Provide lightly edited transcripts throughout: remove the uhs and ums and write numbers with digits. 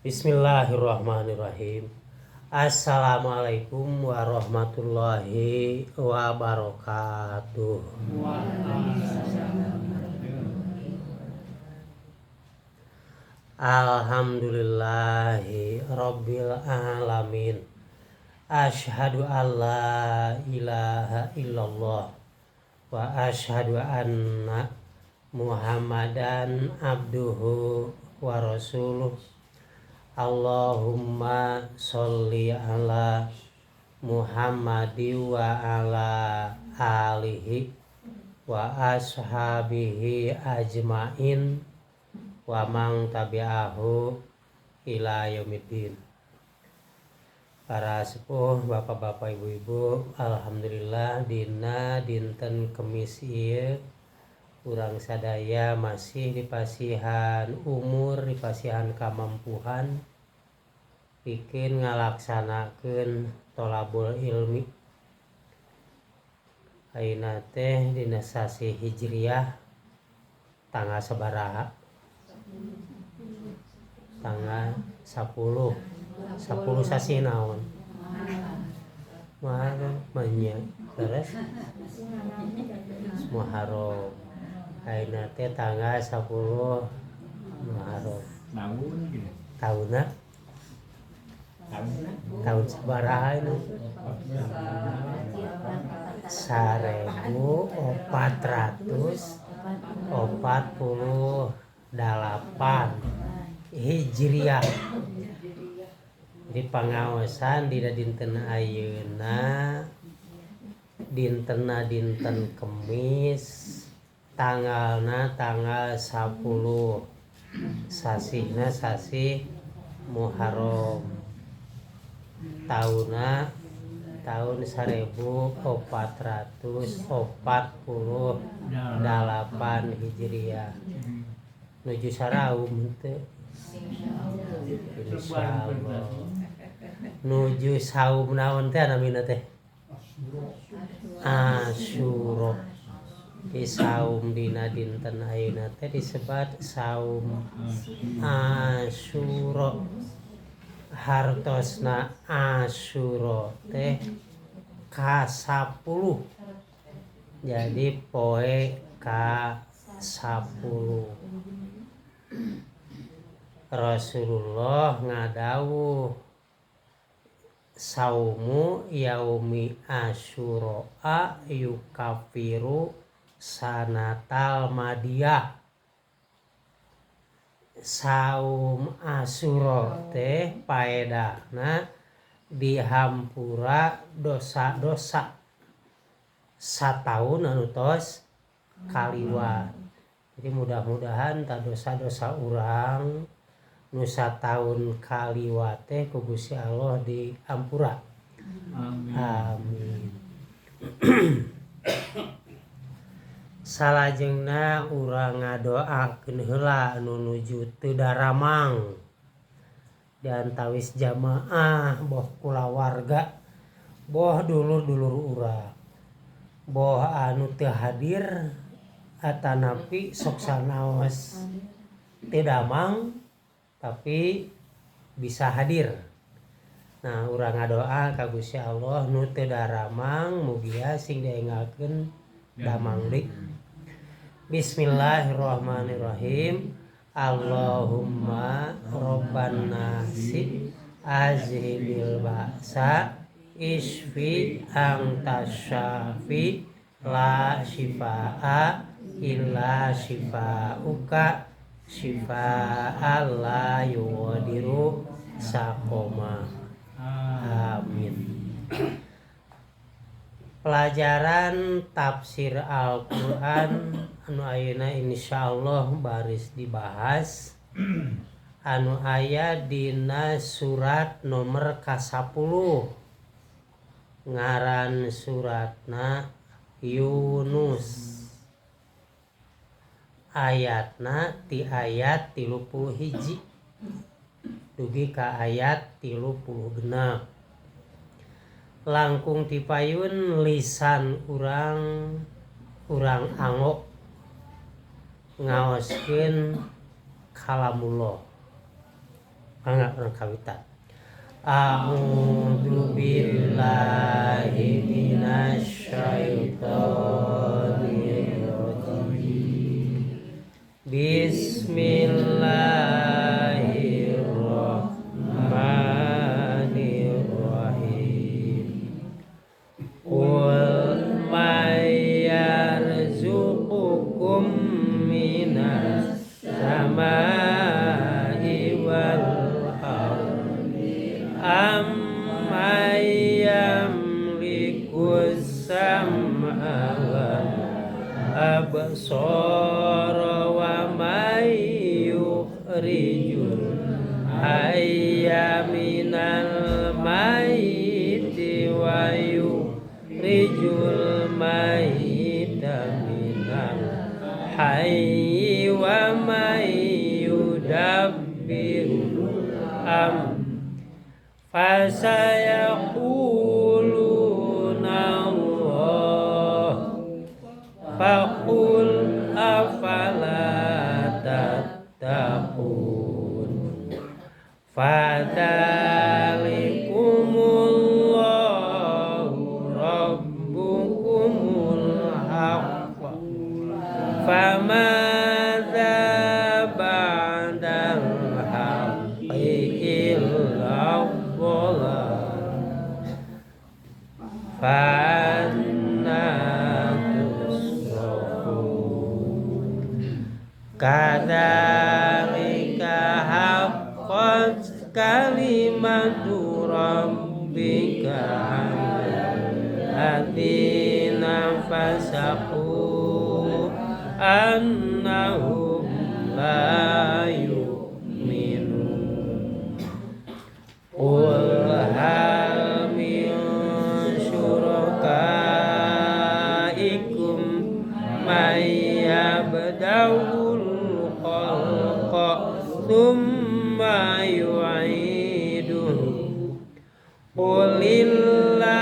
Bismillahirrahmanirrahim. Assalamualaikum warahmatullahi wabarakatuh. Alhamdulillahi rabbil alamin. Asyhadu alla ilaha illallah wa asyhadu anna Muhammadan abduhu wa rasuluh. Allahumma sholli ala Muhammadi wa ala alihi wa ashabihi ajmain wa man tabi'ahu ila yaumiddin. Para sepuh, bapak-bapak, ibu-ibu, alhamdulillah dina dinten Kemis ieu urang sadaya masih dipasihan umur, dipasihan kamampuhan pikeun ngalaksanakeun tolabul ilmi. Ayeuna teh dina sasi Hijriah tanggal sabaraha? Tanggal 10. 10 sasi naon? Muharram manya. Terus Muharram. Ayeuna teh tanggal 10 Muharram. Tahun gitu. Taunna? Tahun sabaraha ini? 1448 Hijriah. Di pangaosan dina dinten ayeuna, dintena dinten Kemis, tanggalna tanggal 10, sasihna sasih Muharram, taunna tahun 1448 Hijriah. Nuju saraum teu? Insyaallah. Nuju saum naon teh namina teh? Asyura. Di saum dina dinten ayeuna teh disebat saum Asyura. Hartosna Asyura teh ka-10. Jadi poe ka-10. Rasulullah ngadawuh saumu yaumi asyura yukafiru sanatal madiyah. Saum Asyura teh paedahna dihampura dosa-dosa sataun anu tos kaliwat. Jadi mudah-mudahan ta dosa-dosa urang nu sataun kaliwat teh ku Gusti Allah diampura. Amin. Amin. Salajengna urang ngadoakeun heula anu nuju teu daramang dan tawis jamaah boh kulawarga boh dulur-dulur urang boh anu teu hadir atanapi sok sanaos teu damang tapi bisa hadir. Nah, urang ngadoa ka Gusti Allah nu teu daramang mugia sing dienggalkeun damang deui. Bismillahirrahmanirrahim. Allahumma robban nasi azhibil ba'sa isfi anta syafi la shifaa illa shifauka shifaa la yughadiru saqama. Amin. Pelajaran tafsir Al-Qur'an anu ayeuna insyaallah baris dibahas anu aya dina surat nomor ka-10, ngaran suratna Yunus, ayatna ti ayat 31 dugi ka ayat 36. Langkung tipayun lisan urang urang anggo ngaoskeun kalamullah. Mangga urang kawitan. A'udzu billahi minasyaitonir rajim. Bismillahirrahmanirrahim. Qul may yarzuqukum minas samai wal ardi amman yamlikus sam'a wal absara wa may yukhrijul hayya minal mayyiti wa yukhrijul mayyita minal hayyi wa may yudabbirul amr fasayaquluna Allah faqul afala tattaqun fadzalikumullahu rabbukumul haqq famadza ba'dal haqqi illa dhalal fa'anna tusrafun kadzalika haqqat kalimatu rabbika 'alal ladzina fasaqu annahum la yu'minun. Qul hal min syurakaikum may yabda'ul khalqa thumma yu'iduhu Qulillahu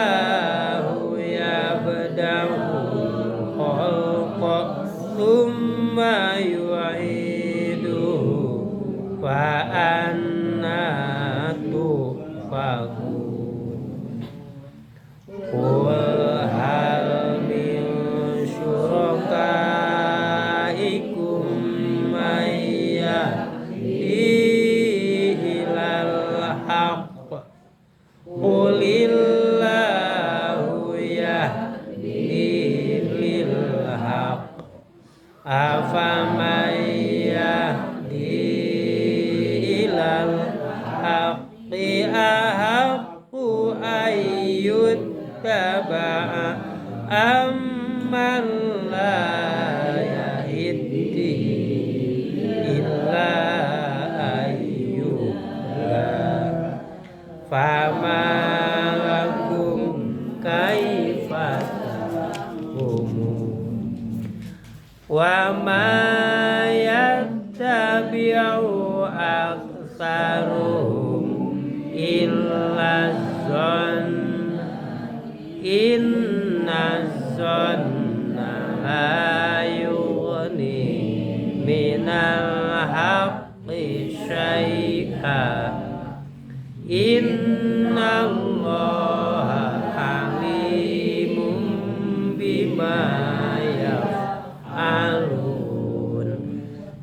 yabda'ul khalqa thumma yu'iduhu fa anna tufakun. Qul hal min syurakaikum may yahdi ilal haqq Qulillahu yahdi lil haqq afaman yahdi ilal haqqi ahaqqu ayyuttaba'a amman la yahdi illa ayyuhda fama lakum kaifa tahkumun wa ma yattabi'u aktsaruhum illa dzann inna dzanna la yughni minal haqqi syai'a innallaha alimun bima yaf'alun.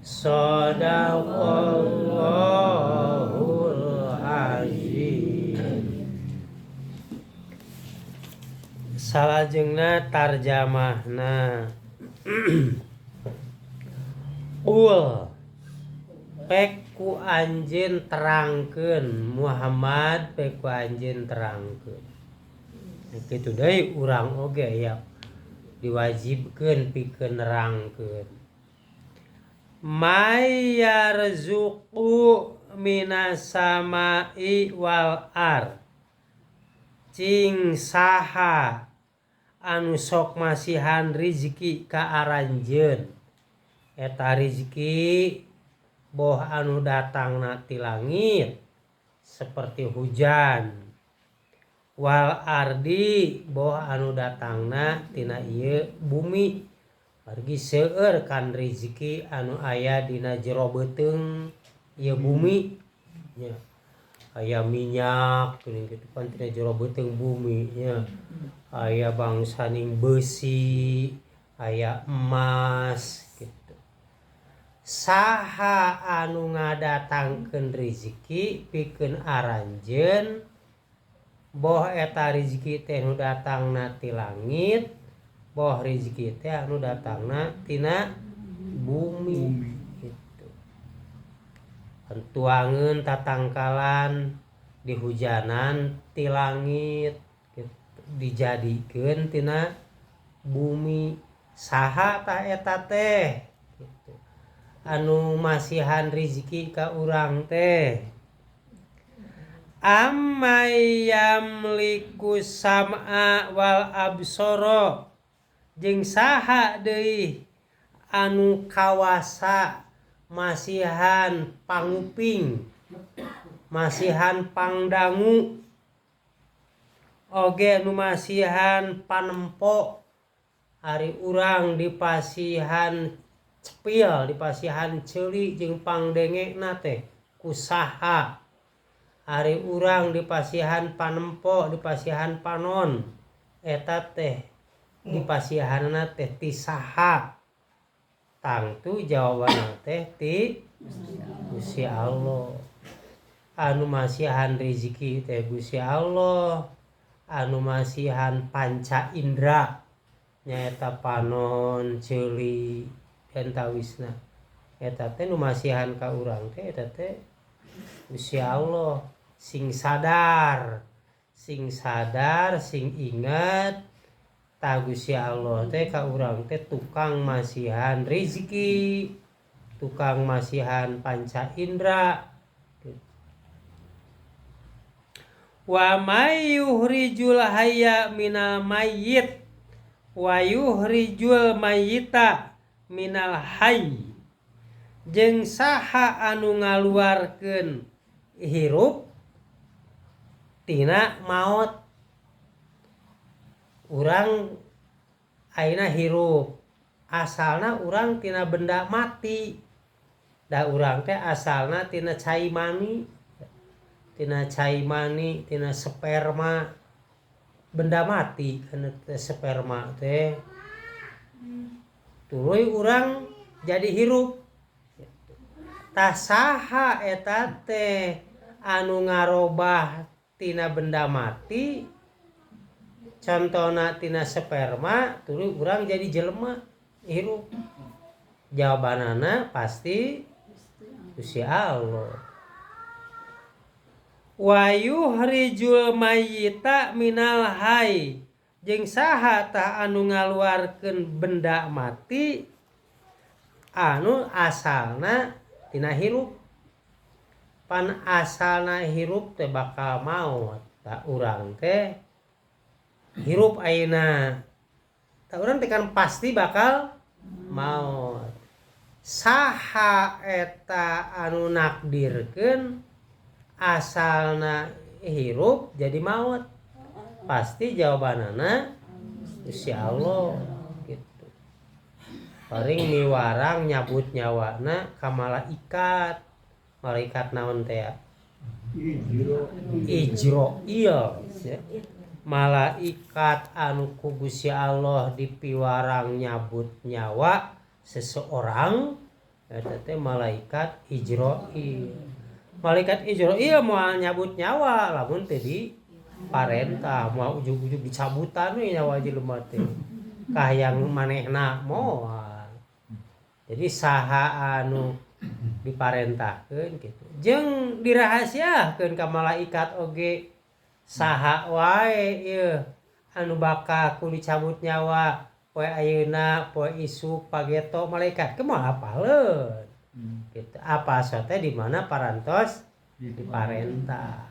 Shadaqallahul azim. Salajengna tarjamahna. Qul pek ku anjeun terangkeun Muhammad, pek ku anjeun terangkeun. Kitu deui urang oge ya diwajibkeun pikeun nerangkeun. May yarzuqu minas samai wal ar. Cing saha anu sok masihan rizki ka aranjeun. Eta rizki boh anu datangna ti langit seperti hujan, wal ardi boh anu datangna tina ieu bumi. Margi seueur kan rizki anu aya dina jero beuteung ieu bumi. nya. Aya minyak geuning kitu pan tina jero beuteung bumi nya. Aya bangsaning beusi, aya emas gitu. Saha anu ngadatangkeun rizki pikeun aranjeun boh eta rizki teh nu datangna ti langit, boh rizki teh anu datangna tina bumi gitu. Tuangeun tatangkalan dihujanan ti langit gitu, dijadikeun tina bumi. Saha tah eta teh gitu. Anu masihan rizki ka urang teh. Amma yamliku sam'a wal absara jeung saha deui anu kawasa masihan panguping, masihan pangdangu, oge nu masihan panempo. Ari urang dipasihan cepil, dipasihan ceuli jeung pangdengekna teh ku saha. Ari urang dipasihan panempo, dipasihan panon, eta teh dipasihanna teh ti saha. Tangtu jawabanna teh ti Gusti Allah. Anu masihan rizki teh Gusti Allah, anu masihan panca indra nyaeta panon, ceuli, entawisna. Eta teh nu masihan ka urang teh eta teh Gusti Allah. Sing sadar, sing sadar, sing ingat ta Gusti Allah teh ka urang teh tukang masihan rizki, tukang masihan panca indra. Wa may yuhrijul hayya minal mayyit wa yuhrijul mayyita minal hayy. Jeung saha anu ngaluarkeun hirup tina maot. Urang ayeuna hirup, asalna urang tina benda mati. Da urang teh asalna tina cai mani, tina cai mani, tina sperma, benda mati kana teh sperma teh. Tuluy urang jadi hirup. Tah saha eta teh anu ngarobah tina benda mati, contona tina sperma, tuluy urang jadi jelema hirup. Jawabanana pasti Gusti Allah. Wa yuhrijul mayyita minal hayy. Jeung saha tah anu ngaluarkeun benda mati anu asalna tina hirup. Pan asalna hirup teh bakal maot. Tah urang teh hirup ayeuna. Tah urang teh kan pasti bakal maot. Saha eta anu nakdirkeun asalna hirup jadi maot? Pasti jawabanana Gusti Allah gitu. Paling miwarang nyabut nyawana ka malaikat. Malaikat naon teh ya? Ijroil. Malaikat anu ku Gusti Allah dipiwarang nyabut nyawa seseorang eta teh malaikat Ijroil. Malaikat Ijroil moal nyabut nyawa lamun teh di parentah, moal ujug-ujug dicabutan we nyawa jelema teh. Kahayang manehna moal. Jadi saha anu diparentahkeun kitu. Jeung dirahasiakeun ka malaikat oge saha wae ieu anu bakal ku dicabut nyawa poe ayeuna, poe isuk, pageto malaikat kumaha apaleun. Gitu. Apa teh di mana parantos diparentah.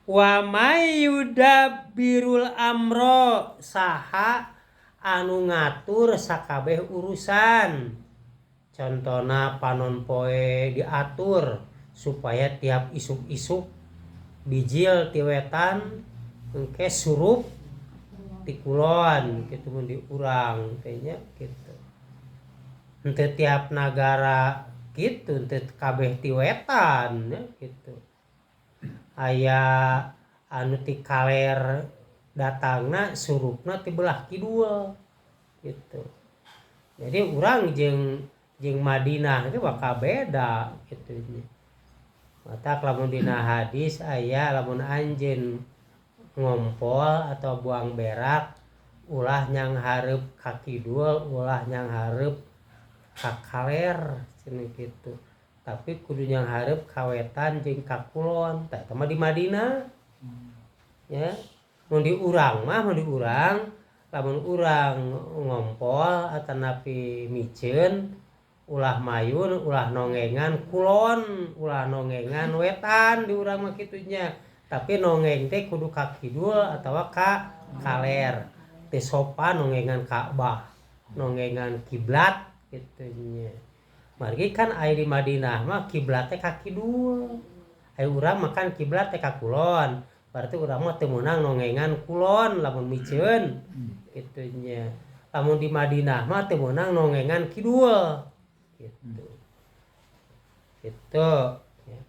Wa may yudabbirul amro, saha anu ngatur sakabeh urusan. Contona panon poe diatur supaya tiap isuk-isuk bijil ti wetan engke surup ti kulon kitu mun di urang teh nya kitu. Henteu tiap nagara Gitu, teu kabeh ti wetan ya gitu. Aya anu ti kaler datangna, surupna ti belah kidul gitu. Jadi urang jeung jeung Madinah itu bakal beda gitu nya. Matak lamun dina hadis aya, lamun anjeun ngompol atau buang berak ulah nyanghareup ka kidul, ulah nyanghareup ka kaler cenah kitu, tapi kudu nyanghareup ka wetan jeung ka kulon. Tah, eta mah di Madinah ya. Mun di urang mah, mun di urang, lamun urang ngompol atanapi miceun, ulah mayun, ulah nongengan kulon, ulah nongengan wetan di urang mah kitu nya, tapi nongeng teh kudu ka kidul atawa ka kaler. Teu sopan nongengan Ka'bah, nongengan kiblat kitu nya. Margi kan aya di Madinah mah kiblat teh ka kidul, aya urang mah kan kiblat teh ka kulon, berarti urang mah teu meunang nongengan kulon lamun miceun kitu nya. Lamun di Madinah mah teu meunang nongengan kidul gitu gitu ya.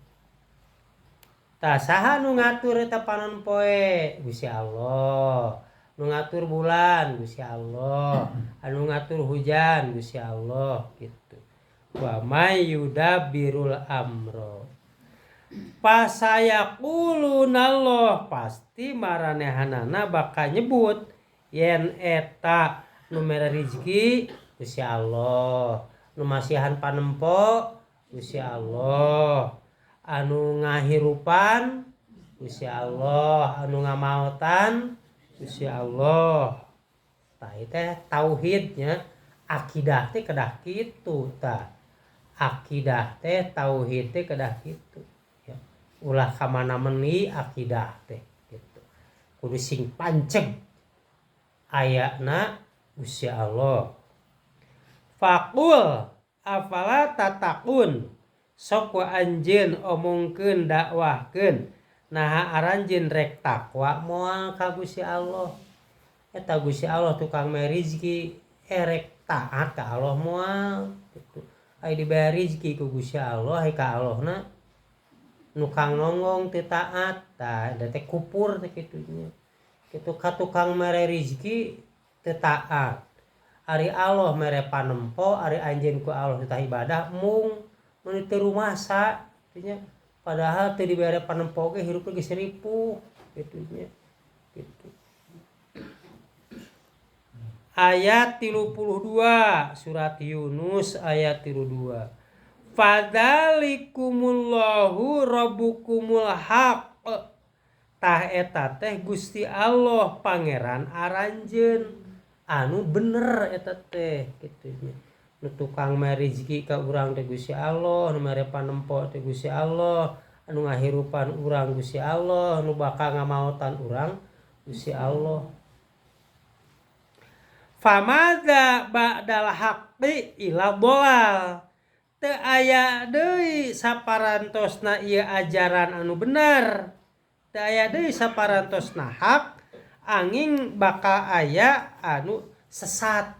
Tah, saha nu ngatur eta panon poe? Gusti Allah. Nu ngatur bulan Gusti Allah, anu ngatur hujan Gusti Allah gitu. Wa may yudabbirul amro fasayaqulunallah, pasti maranehanana bakal nyebut yen eta nu mere rezeki Gusti Allah, nu masihan panempo Gusti Allah, anu ngahirupan Gusti Allah, anu ngamaotan Gusti Allah. Tah, ieu teh tauhidnya, akidah teh kedah kitu. Tah, akidah teh, tauhid teh kedah kitu ya. Ulah ka mana meni akidah teh gitu, kudu sing panceg ayana Gusti Allah. Faqul afala tattaqun, sok wa anjeun omongkeun, dakwahkeun, naha aranjeun rek takwa moal ka Gusti Allah? Eta Gusti Allah tukang mere rezeki, erek taat ka Allah moal gitu. Aya dibere rezeki ku Gusti Allah, ka Allahna nukang nonggong teu taat. Tah, eta teh kupur teh kitu nya. Kitu, ka tukang mere rezeki teu taat. Ari Allah mere panempo, ari anjeun ku Allah titah ibadah mung mun teu rumasa nya, padahal teu dibere panempo ge hirup geus ripuh kitu nya gitu. Ayat 32 surat Yunus, ayat 32. Fadzalikumullahu rabbukumul haq, tah eta teh Gusti Allah pangeran aranjeun anu bener eta teh kitu nya. Nu tukang mere rezeki ka urang teh Gusti Allah, nu mere panempo teh Gusti Allah, anu ngahirupan urang Gusti Allah, nu bakal ngamaotan urang Gusti Allah. Famadza ba'dal haqqi illa dhalal, teu aya deui saparantosna ieu ajaran anu bener, teu aya deui saparantosna hak, anging bakal aya anu sesat.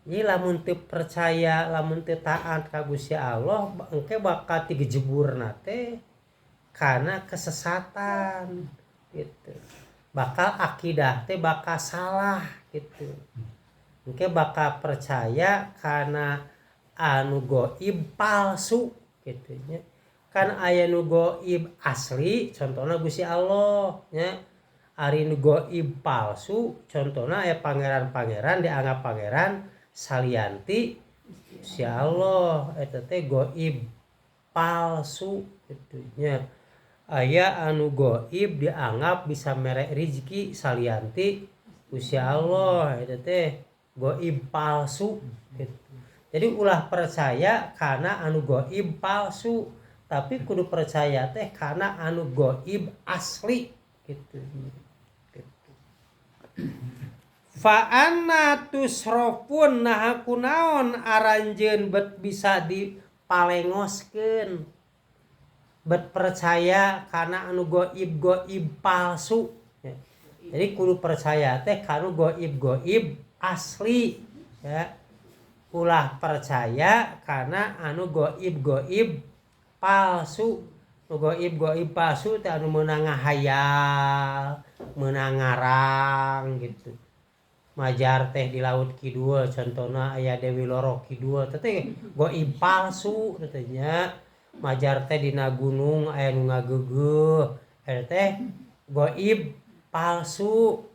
Jadi lamun teu percaya, lamun teu taat ka Gusti Allah, engke bakal digejeburna teh karena kesesatan gitu. Bakal akidah teh bakal salah gitu. Engke bakal percaya karena anu goib palsu gitu nya. Kan aya nu goib asli, contohna Gusti Allah nya. Ari nu goib palsu contohna aya pangeran-pangeran dianggap pangeran salianti Gusti Allah, eta teh goib palsu gitu nya. Aya anu goib dianggap bisa mere rezeki salianti Gusti Allah, eta teh goib palsu gitu. Jadi ulah percaya karena anu goib palsu, tapi kudu percaya teh karena anu goib asli gitu. Gitu. Fa anna tusrofun, nah kunaon aranjeun bet bisa dipalengoskeun, bet percaya karena anu goib-goib palsu ya. Jadi kudu percaya teh kanu goib-goib asli ya. Ulah percaya karena anu goib-goib palsu. Nu goib-goib palsu teh anu meunang ngahayal, meunang ngarang gitu. Majar teh di laut kidul contohna aya Dewi Loro Kidul teh goib palsu teh nya. Majar teh dina gunung aya nu ngageugeuh eta teh goib palsu.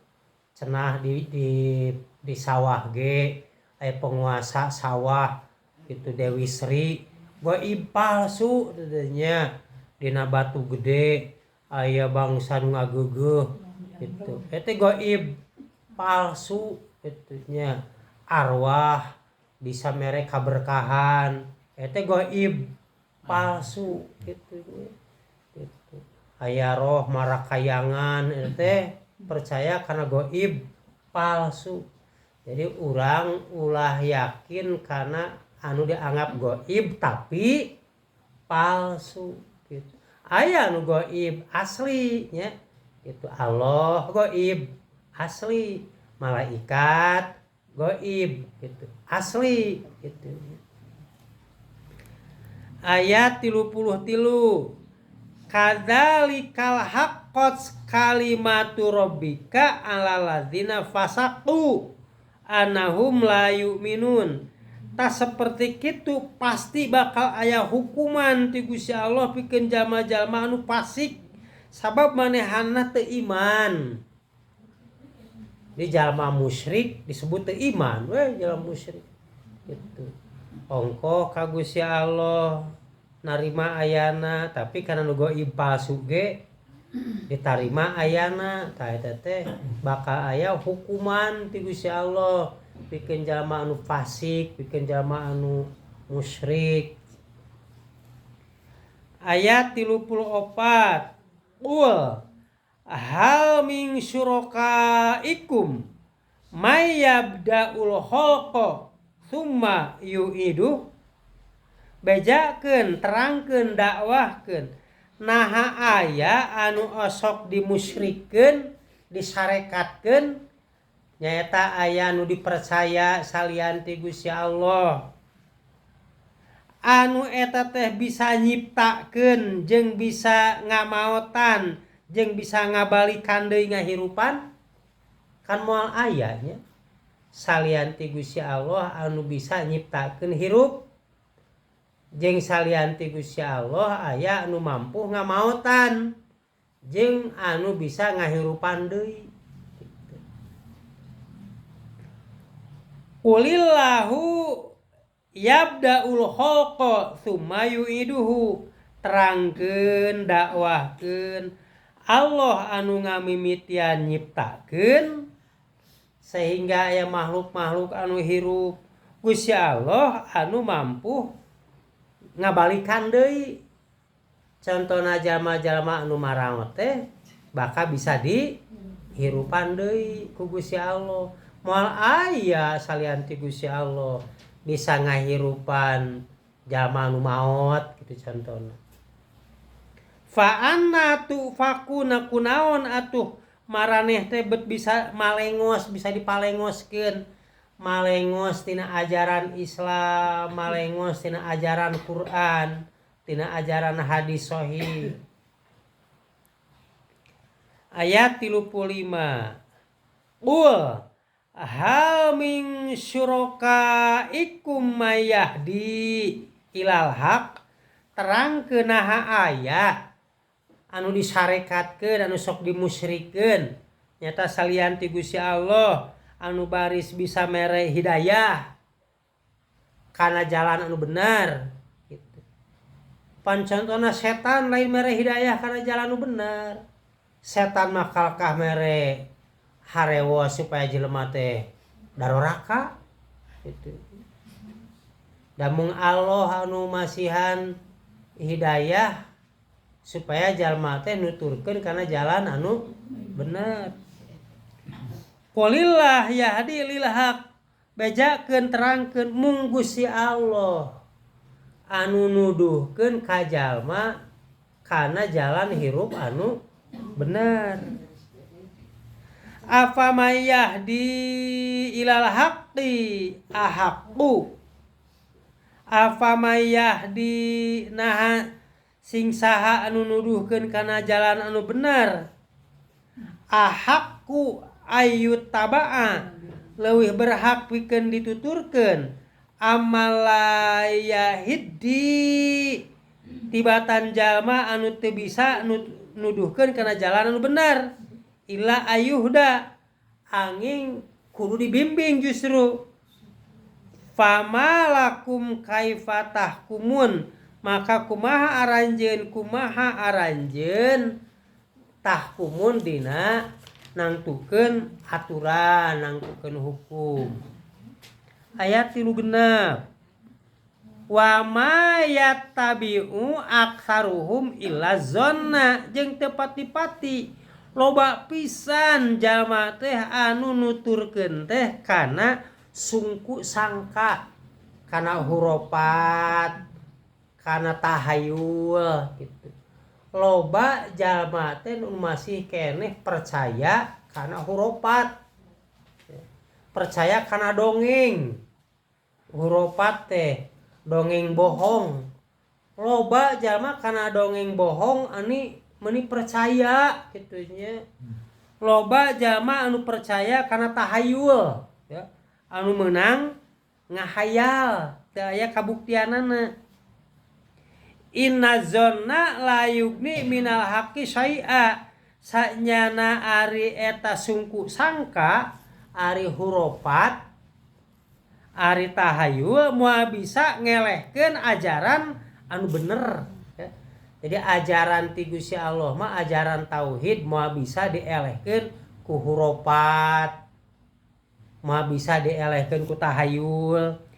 Cenah di sawah ge aya penguasa sawah itu Dewi Sri goib palsu teh nya. Dina batu gede aya bangsa nu ngageugeuh gitu eta goib palsu gitu nya. Arwah bisa mere kaberkahan eta goib palsu gitu nya. Gitu. Aya roh marakayangan eta teh percaya karena goib palsu. Jadi urang ulah yakin karena anu dianggap goib tapi palsu gitu. Aya anu goib asli nya gitu. Allah goib asli, malaikat goib gitu asli gitu. Ayat 33 kadzalikal haqqat kalimatu rabbika alal ladzina fasaqu annahum la yu'minun. Tas seperti kitu pasti bakal aya hukuman ti Gusti Allah pikeun jalma-jalma anu fasik sabab manehna teu iman. Di jalma musyrik disebut teu iman we jalma musyrik gitu. Ongkoh ka Gusti Allah narima ayana tapi karena nu goib palsu ge ditarima ayana tah eta teh bakal aya hukuman ti Gusti Allah pikeun jalma anu fasik, pikeun jalma anu musyrik. Ayat 34 qul hal min syurakaikum may yabda'ul khalqa summa yu'iduh. Bejakeun, terangkeun, dakwahkeun naha aya anu osok dimusyrikeun, disarekatkeun nyaeta aya anu dipercaya salian ti Gusti Allah anu eta teh bisa nyiptakeun jeung bisa ngamaotan jeung bisa ngabalikan deui ngahirupan kan moal aya nya salian ti Gusti Allah anu bisa nyiptakeun hirup jeung salian ti Gusti Allah aya anu mampu ngamaotan jeung anu bisa ngahirupan deui gitu. Qulillahu yabda'ul khalqa tsumma yu'iduhu. Terangkeun, dakwahkeun Allah anu ngamimitian nyiptakeun sehingga aya makhluk-makhluk anu hirup. Gusti Allah anu mampu ngabalikan deui. Contohna jalma-jalma anu marangot teh bakal bisa dihirupan deui ku Gusti Allah. Moal aya salian ti Gusti Allah bisa ngahirupan jalma anu maot gitu contohna. Fa anna tufakuna kunaon atuh maraneh teh bet bisa malengos, bisa dipalengoskeun. Malengos tina ajaran Islam, malengos tina ajaran Quran, tina ajaran hadis sahih. Ayat 35. Qul hal min syurakaikum may yahdi ilal haq. Terangkeun naha aya anu disarekatkeun, anu sok dimusyrikeun nyata salian ti Gusti Allah anu baris bisa mere hidayah kana jalan anu bener gitu. Pan contohna setan lain mere hidayah kana jalan anu bener. Setan mah kalkah mere harewo supaya jelema teh daroraka gitu. Da mung Allah anu masihan hidayah supaya jalma teh nuturkeun kana jalan anu bener. Qulillah yahdi lil haq. Bejakeun, terangkeun mung Gusti Allah anu nuduhkeun ka jalma kana jalan hirup anu bener. Afa may yahdi ilal haqqi ahaqqu Afa may yahdi naha sing saha anu nuduhkeun kana jalan anu bener ahaqqu ayyuttaba'a leuwih berhak pikeun dituturkeun amman la yahdi tibatan jalma anu teu bisa nuduhkeun kana jalan anu bener illa ayyuhda angin kudu dibimbing justru fama lakum kaifa tahkumun maka kumaha aranjeun tahkumun dina nangtukeun aturan nangtukeun hukum. Ayat 36 wa ma yattabi'u aktsaruhum illa zonna jeung teu pati-pati loba pisan jalma teh anu nuturkeun teh kana sungku sangka kana huropat kana tahayul gitu. Loba jalma teh nu masih keneh percaya kana huropat, percaya kana dongeng. Huropat teh dongeng bohong. Loba jalma kana dongeng bohong ani meuni percaya kitu nya. Loba jalma anu percaya kana tahayul ya, anu meunang ngahayal teu aya kabuktianana. Inna zonna la yugni minal haqqi syai'a sanyana ari eta sungku sangka ari huropat ari tahayul moal bisa ngelehkeun ajaran anu bener ya. Jadi ajaran ti Gusti Allah mah ajaran tauhid moal bisa dielehkeun ku huropat, moal bisa dielehkeun ku tahayul.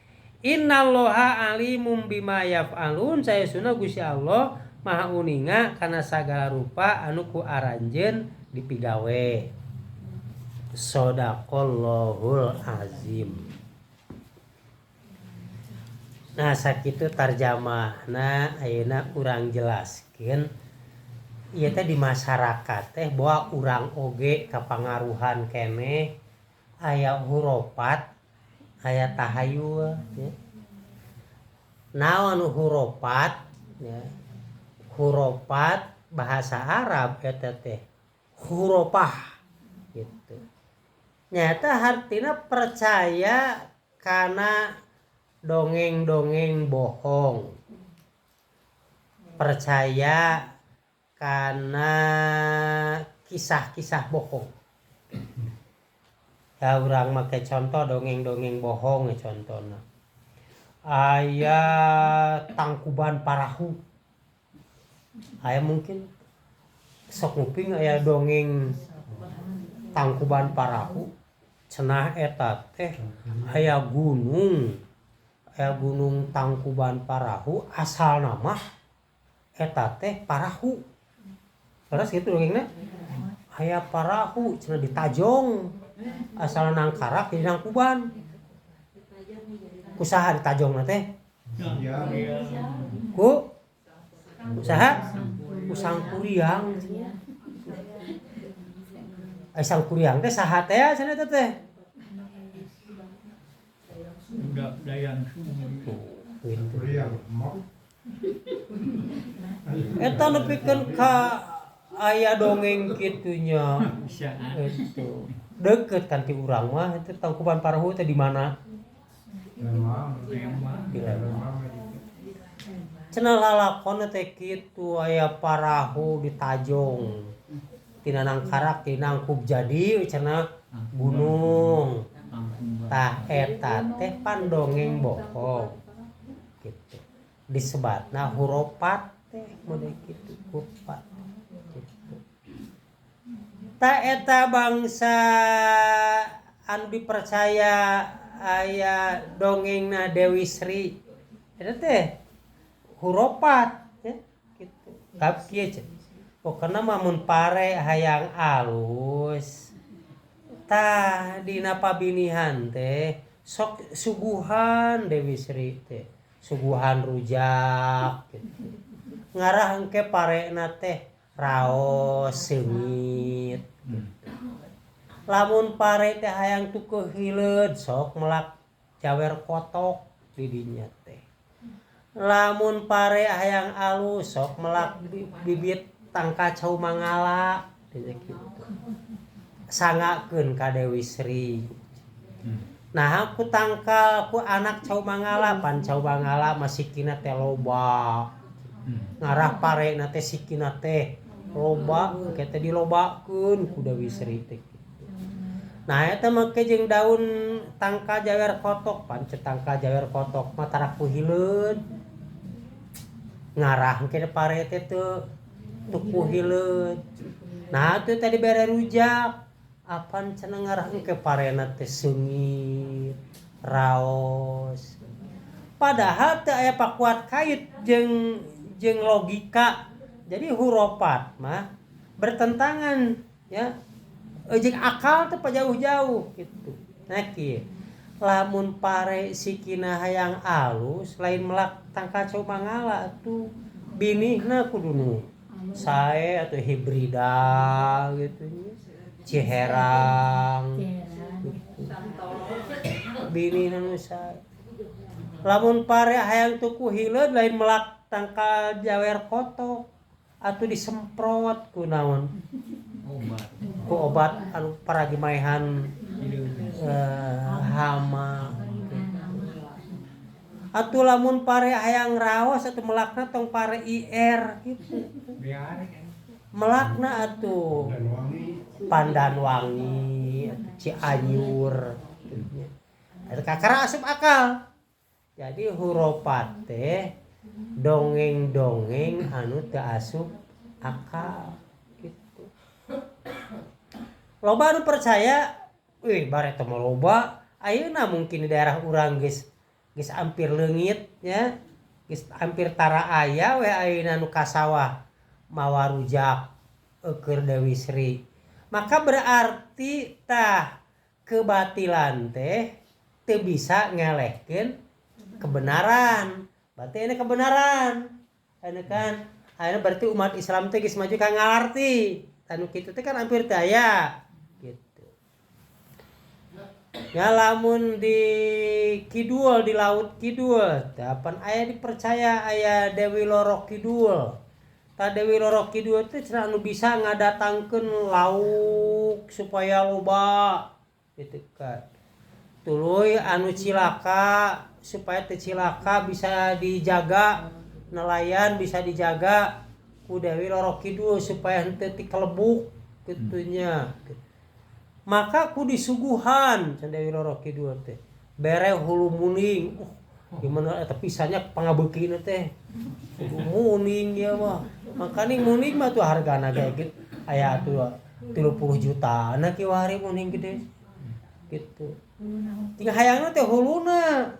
Innallaha alimum bima yaf'alun saestuna Gusti Allah maha uninga kana sagala rupa anu ku aranjeun dipigawe. Shadaqallahul azim. Nah sakitu tarjamahna ayeuna urang jelaskeun ieu teh di masyarakat teh bahwa urang oge kapangaruhan keneh aya huropat aya tahayul ya. Naon huropat ya. Huropat bahasa Arab eta teh huropah gitu. Nyata hartina percaya kana dongeng-dongeng bohong, percaya kana kisah-kisah bohong. Ya urang make contoh dongeng-dongeng bohong ya contohna. Aya Tangkuban Parahu. Aya mungkin sok nguping aya dongeng Tangkuban Parahu. Cenah eta teh aya gunung. Aya gunung Tangkuban Parahu asalna mah eta teh parahu. Terus gitu dongengna. Aya parahu cenah ditajong. Asal nangkarak jadi nangkuban. Kusaha ditajongna teh? Ku saha? Ku Sangkuriang. Ai Sangkuriang teh saha teh cenah eta teh? Enggak dayang sumur. Gitu. Eta nepikeun ka aya dongeng kitunya. Itu deket kan ti urang mah itu Tangkuban Parahu teh di mana? Di Lembang. Cenah lalakon teh kitu aya parahu ditajong. Tina nangkarak tinangkub jadi cenah gunung. Tah eta teh pandongeng bohong. Gitu. Disebatna huropat teh model kitu huropat. Gitu. Ta eta bangsa anu dipercaya aya dongengna Dewi Sri. Eta teh huropat ya gitu. Tapi kieu cenah. Pokona mah mun pare hayang alus tah dina pabinihan teh sok suguhan Dewi Sri teh. Suguhan rujak gitu. Ngarah engke parena teh raos seungit gitu. Lamun pare teh hayang tukeuh hileud sok melak jawer kotok di dinya teh. Lamun pare hayang alus sok melak bibit tangkal cau mangala kitu. Sangakeun ka Dewi Sri. Nah ku tangkal ku anak cau mangala pan cau mangala mah sikina teh loba. Ngarah parena teh sikina teh loba engke teh dilobakeun ku Dewi Sri teh kitu. Nah eta make jeung daun tangkal jawer kotok pan tangkal jawer kotok mah tara ku hileud. Ngarah engke pare teh teu ku hileud. Nah teu tadi bere rujak apan cenah ngarah engke parena teh seungit raos. Padahal teu aya pakuat kait jeung logika. Jadi hurufat mah bertentangan ya. Jeung akal teh jauh-jauh gitu. Nah kieu. Lamun pare sikina hayang alus lain melak tangkal cau mangala atuh binihna kudu nu sae atau hibrida gitu nya. Ciherang gitu. Binihna nu sae. Lamun pare hayang tuku hileud lain melak tangkal jawer kotok atuh disemprot ku naon? Obat. Ku obat anu paragi maehan hama. Atuh lamun pare hayang raos atuh melakna tong pare IR gitu. Melakna atuh pandan wangi atuh Cianjur gitu. Eta kakara asup akal. Jadi hurufat teh dongeng-dongeng anu teu asup akal gitu. Loba anu percaya, wih bare teh mah loba. Ayeuna mungkin di daerah urang geus hampir leungit nya, geus hampir tara aya we ayeuna nu ka sawah mawa rujak eukeun Dewi Sri. Maka berarti tah kebatilan teh teu bisa ngelehkeun kebenaran. Berarti ini kebenaran. Anu kan, ayeuna berarti umat Islam teh geus maju ka ngalarti. Anu kitu teh kan hampir teu aya gitu. Ya lamun di kidul di laut kidul, teh apan aya dipercaya aya Dewi Loro Kidul. Tah Dewi Loro Kidul teh cenah anu bisa ngadatangkeun lauk supaya loba gitu kan. Tuluy anu cilaka supaya teu cilaka bisa dijaga, nelayan bisa dijaga ku Dewi Loro Kidul supaya henteu tikelebuk kitu nya. Maka ku disuguhan cenah Dewi Loro Kidul teh. Bere hulu muning. Gimana eta pisannya pangabeukina teh. Hulu muning ieu mah. Makanya muning mah tuh hargana kayak gitu. Aya atuh 30 juta na kiwari muning gede. Gitu. Tinggal hayangna teh huluna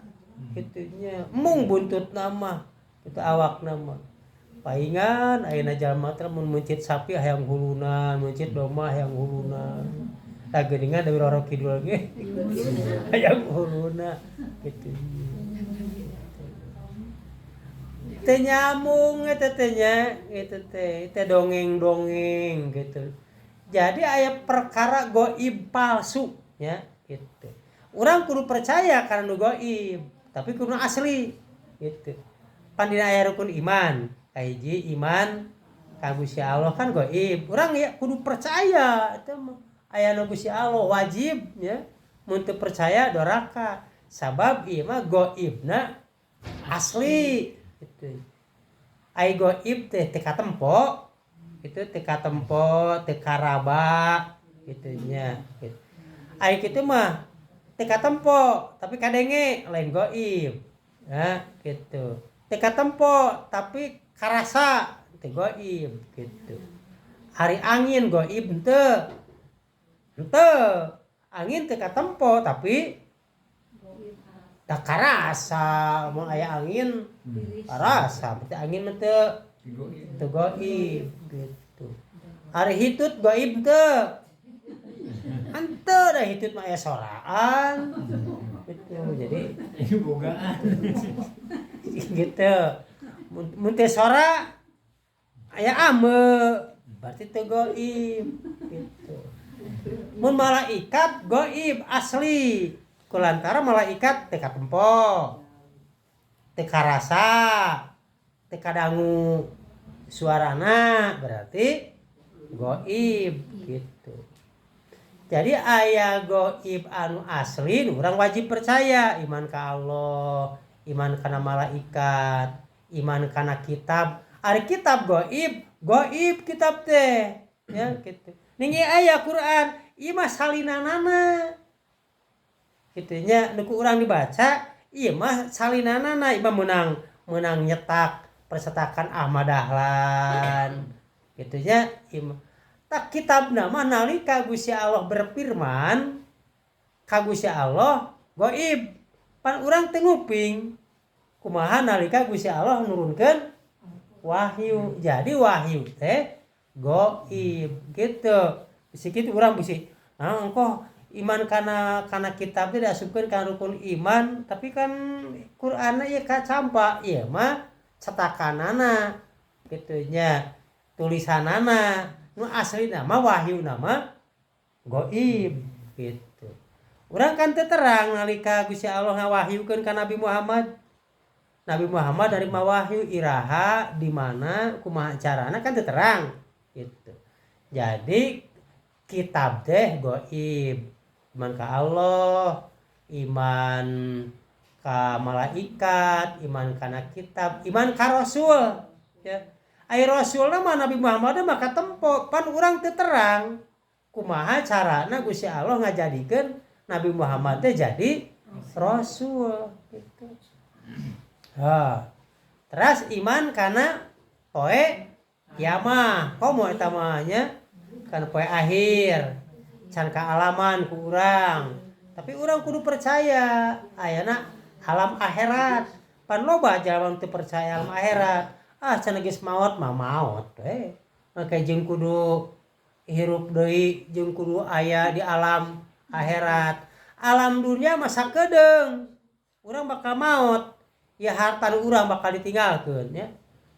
kitu nya. Mung buntutna mah kitu awakna mah. Paingan ayeuna jalma teh mun meuncit sapi hayang huluna, meuncit domba hayang huluna. Tah geuningan Dewi Loro Kidul ge hayang huluna kitu. Teu nyambung eta teh nya, kitu teh, teh dongeng-dongeng gitu. Jadi aya perkara goib palsu nya gitu. Urang kudu percaya karena nu goib, tapi kudu asli gitu. Pan dina aya rukun iman, kahiji iman ka Gusti Allah kan goib. Urang ya kudu percaya eta mah aya nu Gusti Allah wajib nya. Mun teu percaya doraka, sabab ieu mah goibna asli gitu. Ai goib teh teu katempo, itu teu katempo, teu karaba kitu nya gitu. Ai kitu mah teu katempo tapi kadenge lain goib. Nah, gitu. Teu katempo tapi karasa teu goib gitu. Ari angin goib henteu. Henteu. Angin teu katempo tapi tak karasa mun aya angin karasa berarti angin mah teu goib gitu. Ari hitut goib teu. Henteu da hitut mah aya soraan gitu. Jadi bogaan gitu. Mun teu sora aya ame berarti teu goib gitu. Mun malaikat goib asli kulantara malaikat teu katempo. Teu karasa, teu kadangu suarana, berarti goib gitu. Jadi aya goib anu asli, urang wajib percaya, iman ka Allah, iman kana malaikat, iman kana kitab. Ari kitab goib, goib kitab teh ya gitu. Ning ieu aya Quran, ieu mah salinanana. Kitu nya, nu ku urang dibaca ieu mah salinanana, ieu mah meunang nyetak percetakan Ahmad Dahlan gitu nya. Ieu mah tak kitabna mah nalika Gusti Allah berfirman ka Gusti Allah goib, pan urang teu nguping kumaha nalika Gusti Allah nurunkeun wahyu. Jadi wahyu teh goib gitu. Bisi kitu urang bisi, nah, engkoh iman kana kitab teh diasupkeun kana rukun iman, tapi kan Qur'anna ieu kacampa, ieu mah cetakanana kitu nya, tulisanana. Nu aslina mah wahyuna mah goib gitu. Urang kan teu terang nalika Gusti Allah ngawahyukeun ka Nabi Muhammad. Nabi Muhammad dari wahyu iraha, di mana, kumaha carana, kan teu terang gitu. Jadi kitab teh goib. Iman ka Allah, iman ka malaikat, iman kana kitab, iman ka rasul ya. Ai rasulna mah Nabi Muhammad mah katempo, pan urang teu terang kumaha carana Gusti Allah ngajadikeun Nabi Muhammad teh jadi rasul gitu. Ha. Terus iman kana poe kiamah, komo eta mah nya kan poe akhir can kaalaman ku urang. Tapi urang kudu percaya ayana alam akhirat. Pan loba jalma teu percaya alam akhirat. Ah, cenah geus maot mah maot we. Make jeung kudu hirup deui, jeung kudu aya di alam akhirat. Alam dunia mah sakedeung. Urang bakal maot. Ya harta nu urang bakal ditinggalkeun ya.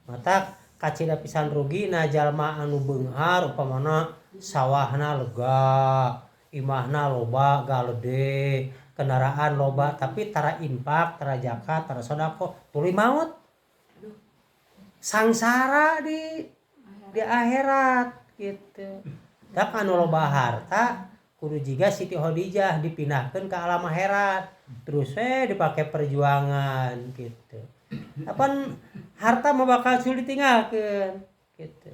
Matak kacida pisan rugina jalma anu beunghar, upamana sawahna lega, imahna loba galede, kendaraan loba, tapi tara infak, tara zakat, tara sedekah, tuluy maot. Sangsara di akhirat gitu. Tak anu loba harta kudu jiga Siti Khadijah, dipindahkeun ke alam akhirat, terus we dipake perjuangan gitu. Apan harta mah bakal sulit ditinggalkeun gitu.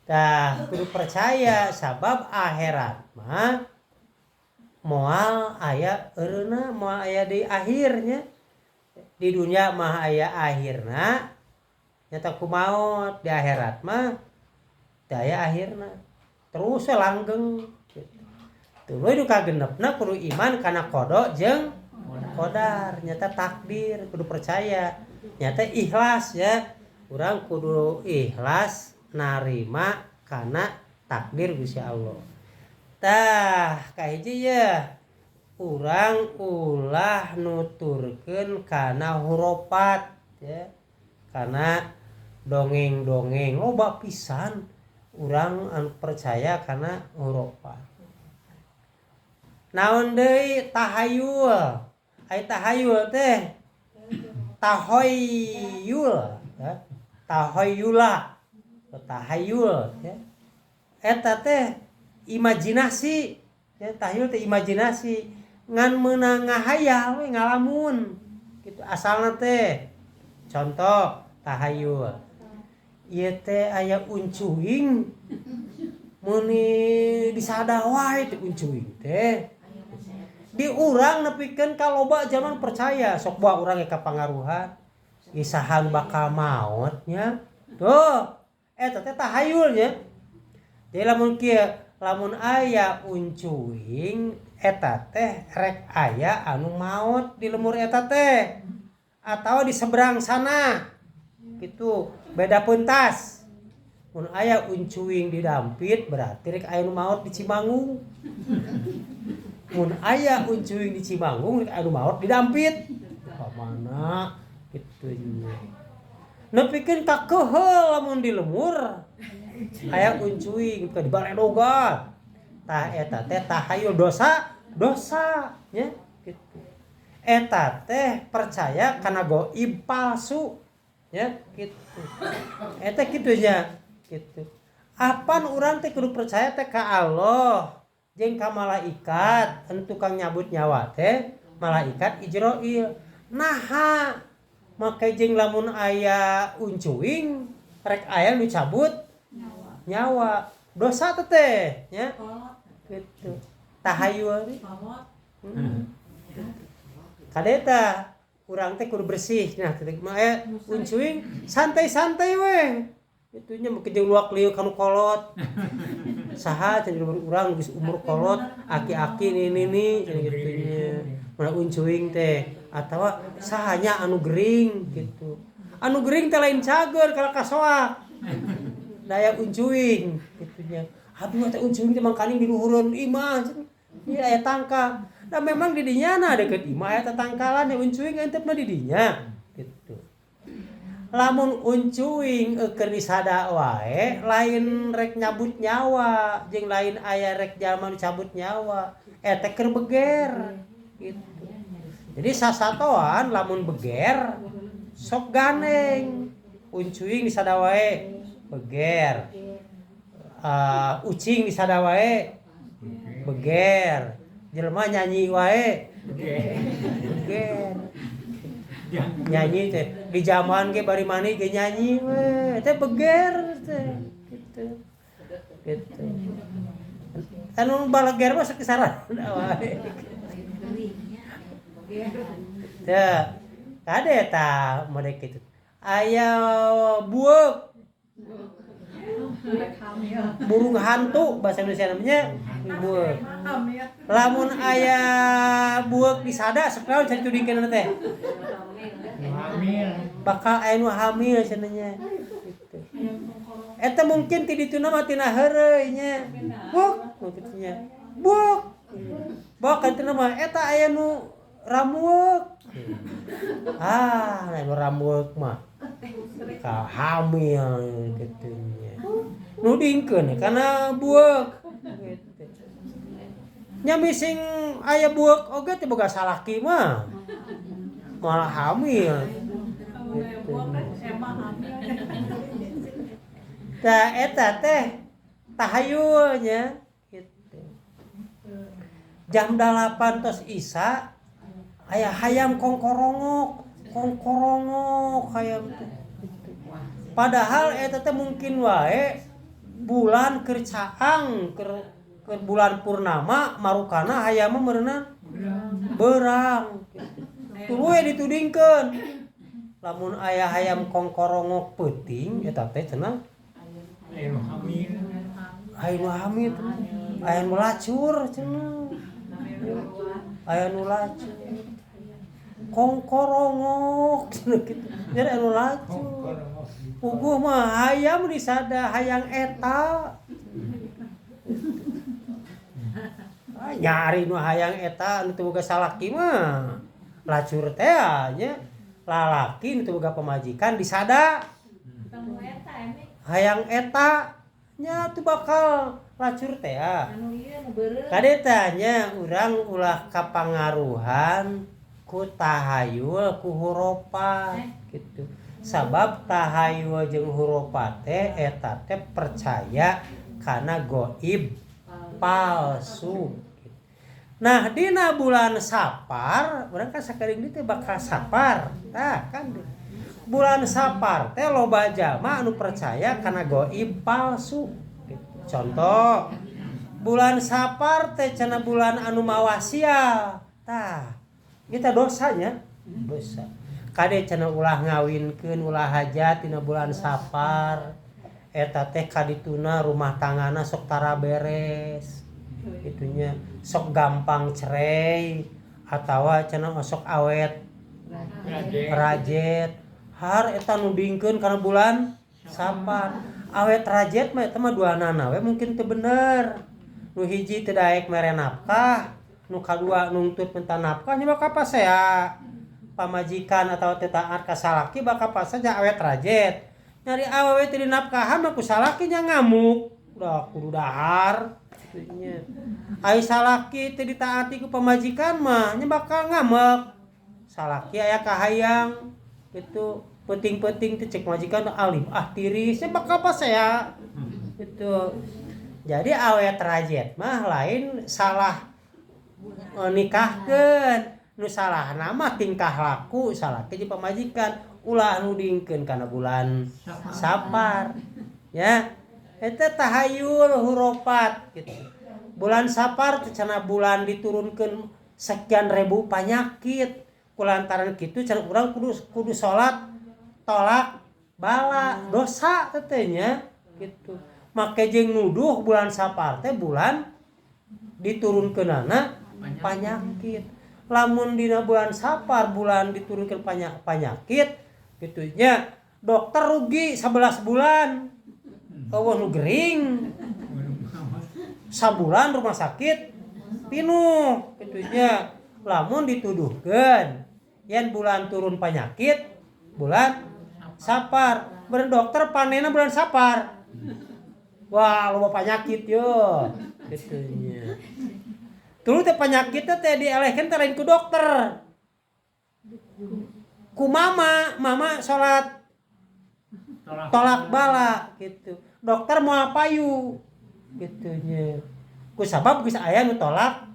Tah kudu percaya sabab akhirat mah moal aya eureuna, moal aya di akhirnya. Di dunia mah aya akhirna nyata ku maot, di akhirat mah teu aya akhirna, terus we langgeng gitu. Tuluy nu kagenepna kudu iman kana qada jeung qadar, nyata takdir, kudu percaya, nyata ikhlas ya. Urang kudu ikhlas narima kana takdir Gusti Allah. Tah kahiji ya, urang ulah nuturkeun kana hurufat ya, kana dongeng-dongeng. Loba pisan urang anu percaya kana hurufat. Naon deui? Tahayul. Ai tahayul teh tahoyul ya. Tahoyula, tahayul ya. Eta teh imajinasi ya, tahayul teh imajinasi, ngan meunang ngahayal we, ngalamun gitu asalna teh. Contoh tahayul ieu teh aya uncuing meuni disada wae teh uncuing teh di urang, nepikeun ka loba zaman percaya. Sok bae urang ge kapangaruhan isahan bakal maot nya tuh. Eta teh tahayul nya. Jadi lamun kieu, lamun aya uncuing eta teh rek aya anu maot di lemur eta teh atau di seberang sana gitu, beda pentas. Mun aya uncuing di Dampit berarti rek aya nu maot di Cimanggung. Mun aya uncuing di Cimanggung rek aya nu maot di Dampit ka mana kitu nya. Nepikeun ka keuheul lamun di lemur aya uncuing ke di baledogan. Tah eta teh tahayul, dosa dosa nya gitu. Eta teh percaya kana goib palsu ya gitu. Eta kitu nya gitu. Apan urang teh kudu percaya teh ka Allah jeung ka malaikat anu tukang nyabut nyawa teh malaikat Ijroil. Naha make jeung lamun aya uncuing rek aya nu cabut nyawa dosa teh teh nya gitu. Tahayul teh. Kadeta urang teh kudu bersih nah kitu mah aya uncuing santai-santai we. Itunya mungkin jeung luak liuk kanu kolot. Saha cenah urang geus umur kolot, aki-aki nini cenah kitu nya. Mun uncuing teh atawa sahanya anu gering gitu. Anu gering teh lain cager kalau kasoak. Daya uncuing kitu nya. Aduh teh uncuing teh mangkaning di luhureun imah cenah. Ieu aya tangkal. Nah memang di dinya na deukeut imah aya tatangkalan ya uncuing entepna di dinya gitu. Lamun uncuing keur disada wae lain rek nyabut nyawa jeung lain aya rek jalma nu cabut nyawa eta keur beger gitu. Jadi sasatoan lamun beger sok gandeng uncuing disada wae beger, ucing disada wae beger, jelema nyanyi wae beger. Nyanyi teh di zaman ge bari mandi ge nyanyi we teh beger teh gitu. Gitu. Anu baleger mah sakisaran wae. Teh kade tah mode kitu. Aya bueuk. Burung hantu bahasa Indonesia namanya bueuk. Lamun aya bueuk disada sok naon cari tudingkeun teh? Hamil. Bakal aya nu hamil cenah nya. Gitu. Eta mungkin ti dituna mah tina heureuy nya. Buuk kitu nya. Buuk. Bok cenah mah eta aya nu ramueuk. Ah, nu ramueuk mah ka hamil kitu nya. Nudingkeun kana bueuk gitu. Nya mising aya bueuk oge teh boga salaki mah. Malah hamil. Gitu. Tah eta teh tahayul nya gitu. Jam 8 tos Isya aya hayam kongkorongok, kongkorongok hayam teh. Gitu. Padahal eta teh mungkin wae bulan keur caang, keur bulan purnama marukana hayam mah meureunna beurang gitu. Tuluy ditudingkeun. Lamun aya hayam kongkorongok peuting eta teh cenah Aya nu hamil. Aya nu hamil aya nu lacur cenah. Aya nu lacur. Kongkorongok cenah kitu. Jadi anu lacur. Puguh mah hayam disada hayang eta. Ah, nyari nu hayang eta anu teu boga salaki mah. Lacur teh nya. Lalaki nu teu boga pamajikan disada. Hayang eta nya tuh bakal lacur teh. Kadeta nya urang ulah kapangaruhan ku tahayul ku hurufat gitu. Sabab tahayul jeung hurufat teh eta teh percaya kana goib palsu. Nah dina bulan Sapar urang kan sakeuring deui teh bakal Sapar. Tah kan bulan Sapar teh loba jalma anu percaya kana goib palsu. Contoh bulan Sapar teh cenah bulan anu mawa sial. Tah kita dosanya dosa. Kade cenah ulah ngawinkeun ulah hajat dina bulan Sapar. Eta teh kadituna rumah tanggana sok tara beres. Itunya sok gampang cerai atawa cenah sok awet rajet. Har eta nudingkeun kana bulan Sapar. Awet rajet mah eta mah duanana we mungkin teu bener. Nu hiji teu daek mere nafkah, nu kadua nungtut minta nafkah nya bakal pasea. Pamajikan atau teu taat ka salaki bakal pasea awet rajet. Nyari awewe teu dinafkahan mah ku salaki nya ngamuk. Udah kudu dahar kitu nya. Ai salaki teu ditaati ku pamajikan mah nya bakal ngamek. Salaki aya kahayang gitu, penting-penting teh cek majikan alim ah tiris nya bakal apa saya gitu. Jadi awet rajet mah lain salah nikahkeun, nu salah nama tingkah laku salaki jeung pamajikan, ulah nudingkeun kana bulan Sapar ya. Eta tahayul hurufat gitu. Bulan Sapar teh cenah bulan diturunkeun sekian ribu penyakit, kulantaran kitu cenah urang kudu kudu salat tolak bala, dosa teh nya gitu. Make jeung nuduh bulan Sapar teh bulan diturunkeunana penyakit. Lamun dina bulan Sapar bulan diturunkeun penyakit gitu nya, dokter rugi 11 bulan eueuh nu gering, sabulan rumah sakit pinuh gitu nya. Lamun dituduhkeun yen bulan turun penyakit bulan Sapar, beren dokter panenna bulan Sapar, wah loba penyakit yo gitu nya. Tuluy teh penyakitnya teh dielehkeun teh lain ku dokter, ku mama, mama salat tolak bala gitu, dokter moal payu gitu nya, ku sabab geus aya nu tolak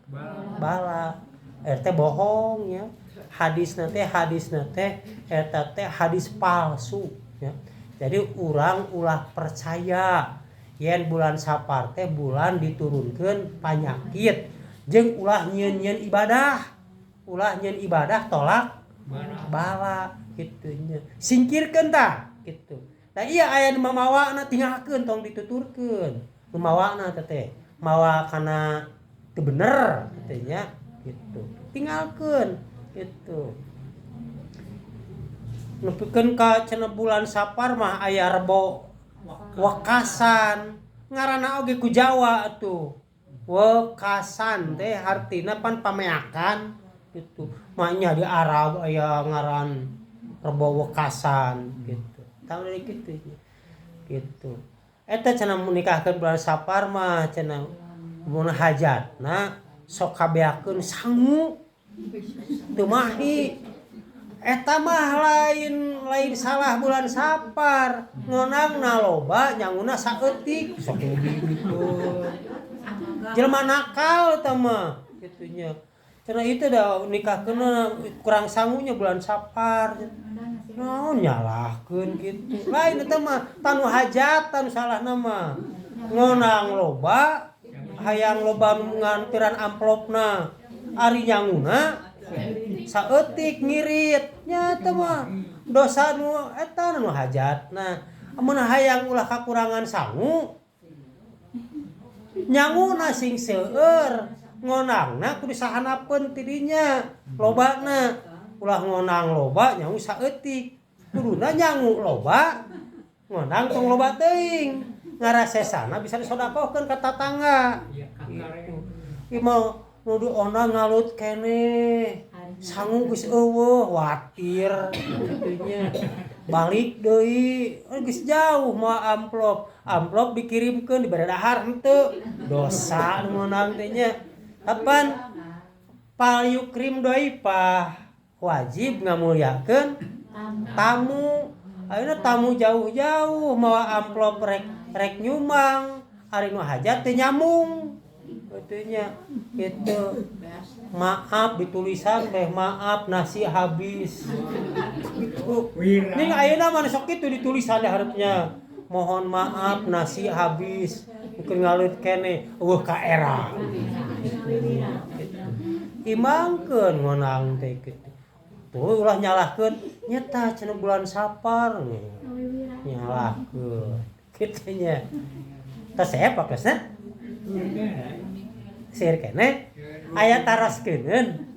bala. Eta bohong ya. Hadisna teh eta teh hadis palsu ya. Jadi urang ulah percaya yen bulan Sapar teh bulan diturunkeun penyakit, jeung ulah nyieun-nyieun ibadah, ulah nyieun ibadah tolak bala gitu nya, singkirkeun tah gitu. Nah iya aya nu mamawana tinggalkeun, tong dituturkeun nu mawana teh mawa kana teu bener kitu nya gitu, tinggalkeun gitu. Nepikeun ka cenah bulan Sapar mah aya Rebo Wekasan, ngaranna oge ku Jawa atuh wekasan teh hartina pan pameakan gitu. Maknya di Arab aya ngaran Rebo Wekasan gitu, tahu dari kitu gitu. Eta cenah menikahkeun bulan Sapar mah cenah mun hajatna sok kabeakeun sangu teu mahi. Eta mah lain lain salah bulan Sapar, ngonangna loba nyanguna saeutik sok gitu, jelema nakal eta mah kitu nya. Cenah itu dah nikahkeun kurang sangunya bulan Sapar, naon nyalahkeun kitu. Lain eta mah tanu hajatan salahna mah, ngonang loba hayang loba ngantiran amplopna, ari nyanguna saeutik ngirit nya. Eta mah dosa nu eta nu hajatna. Amun hayang ulah kakurangan sangu, nyanguna sing seueur, ngonangna kudu sahanapeun tidinya lobana. Ulah ngonang loba nyangu saeutik, kuduna nyangu loba ngonang tong loba teuing, ngarasesana bisa disodakohkeun ka tatangga gitu. Ieu mah nuduh onang ngalut keneh sangu geus eueuh, watir kitu nya. Balik deui geus jauh moal amplop, amplop dikirimkeun dibere dahar henteu, dosa nu ngonang teh nya. Kapan fal yukrim doipah, wajib ngamulyakeun tamu. Ayeuna tamu jauh-jauh mawa amplop rek rek nyumbang, ari nu hajat teu nyambung kitu nya gitu. Maaf ditulisan teh maaf nasi habis gitu. Ning ayeuna mah sok kitu ditulisan di hareupnya, mohon maaf nasi habis, mungkin ngalut keneh eueuh ka era gitu. Imangkeun ngonang teh kitu. Tuh ulah nyalahkeun nyeta cenah bulan Sapar nyalahkeun kitu nya. Tah saya pakesna seueur keneh aya taroskeun.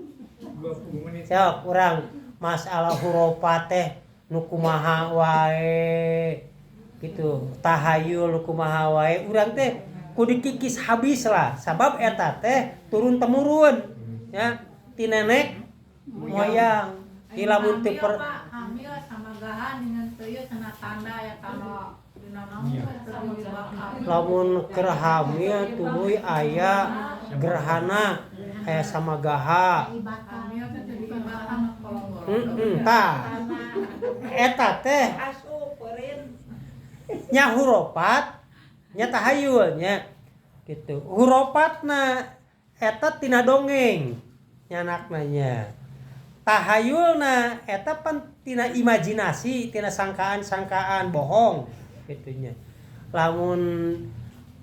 Sok urang masalah hurufat teh nu kumaha wae gitu, tahayul nu kumaha wae urang teh kudu dikikis habis lah, sabab eta teh turun temurun ya ti nenek moyang. Di lamun teu per hamil sama gahan dengan teu cenah tanda ya kalau dina naon. Lamun keur hamil tuluy aya gerhana, aya samagaha. Hamil teh teu diibakan kolong. Tah, eta teh Asup eureun. Nya hurofat nya tahayul nya gitu. Hurofatna eta tina dongeng nyanakna nya. Tahayulna eta pan tina imajinasi, tina sangkaan-sangkaan bohong gitu nya. Lamun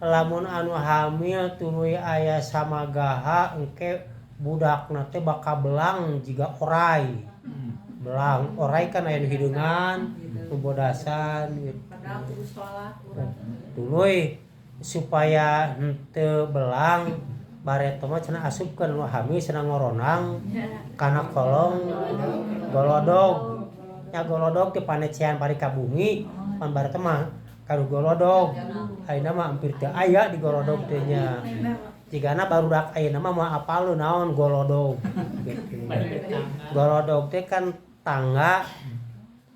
lamun anu hamil tuluy aya samagaha, engke budakna teh bakal belang jiga orai. Belang orai kan aya nu hideungan, nu bodasan gitu. Padahal kudu sholat urang. Tuluy supaya henteu belang, bareto mah cenah asupkeun nu hamil cenah ngoronang kana kolong golodog nya. Golodog teh panecehan pari ka bumi pan bareto mah kanu golodog. Ayeuna mah hampir teu aya di golodog teh nya. Jigana barudak ayeuna mah moal apal naon golodog gitu. Golodog teh kan tangga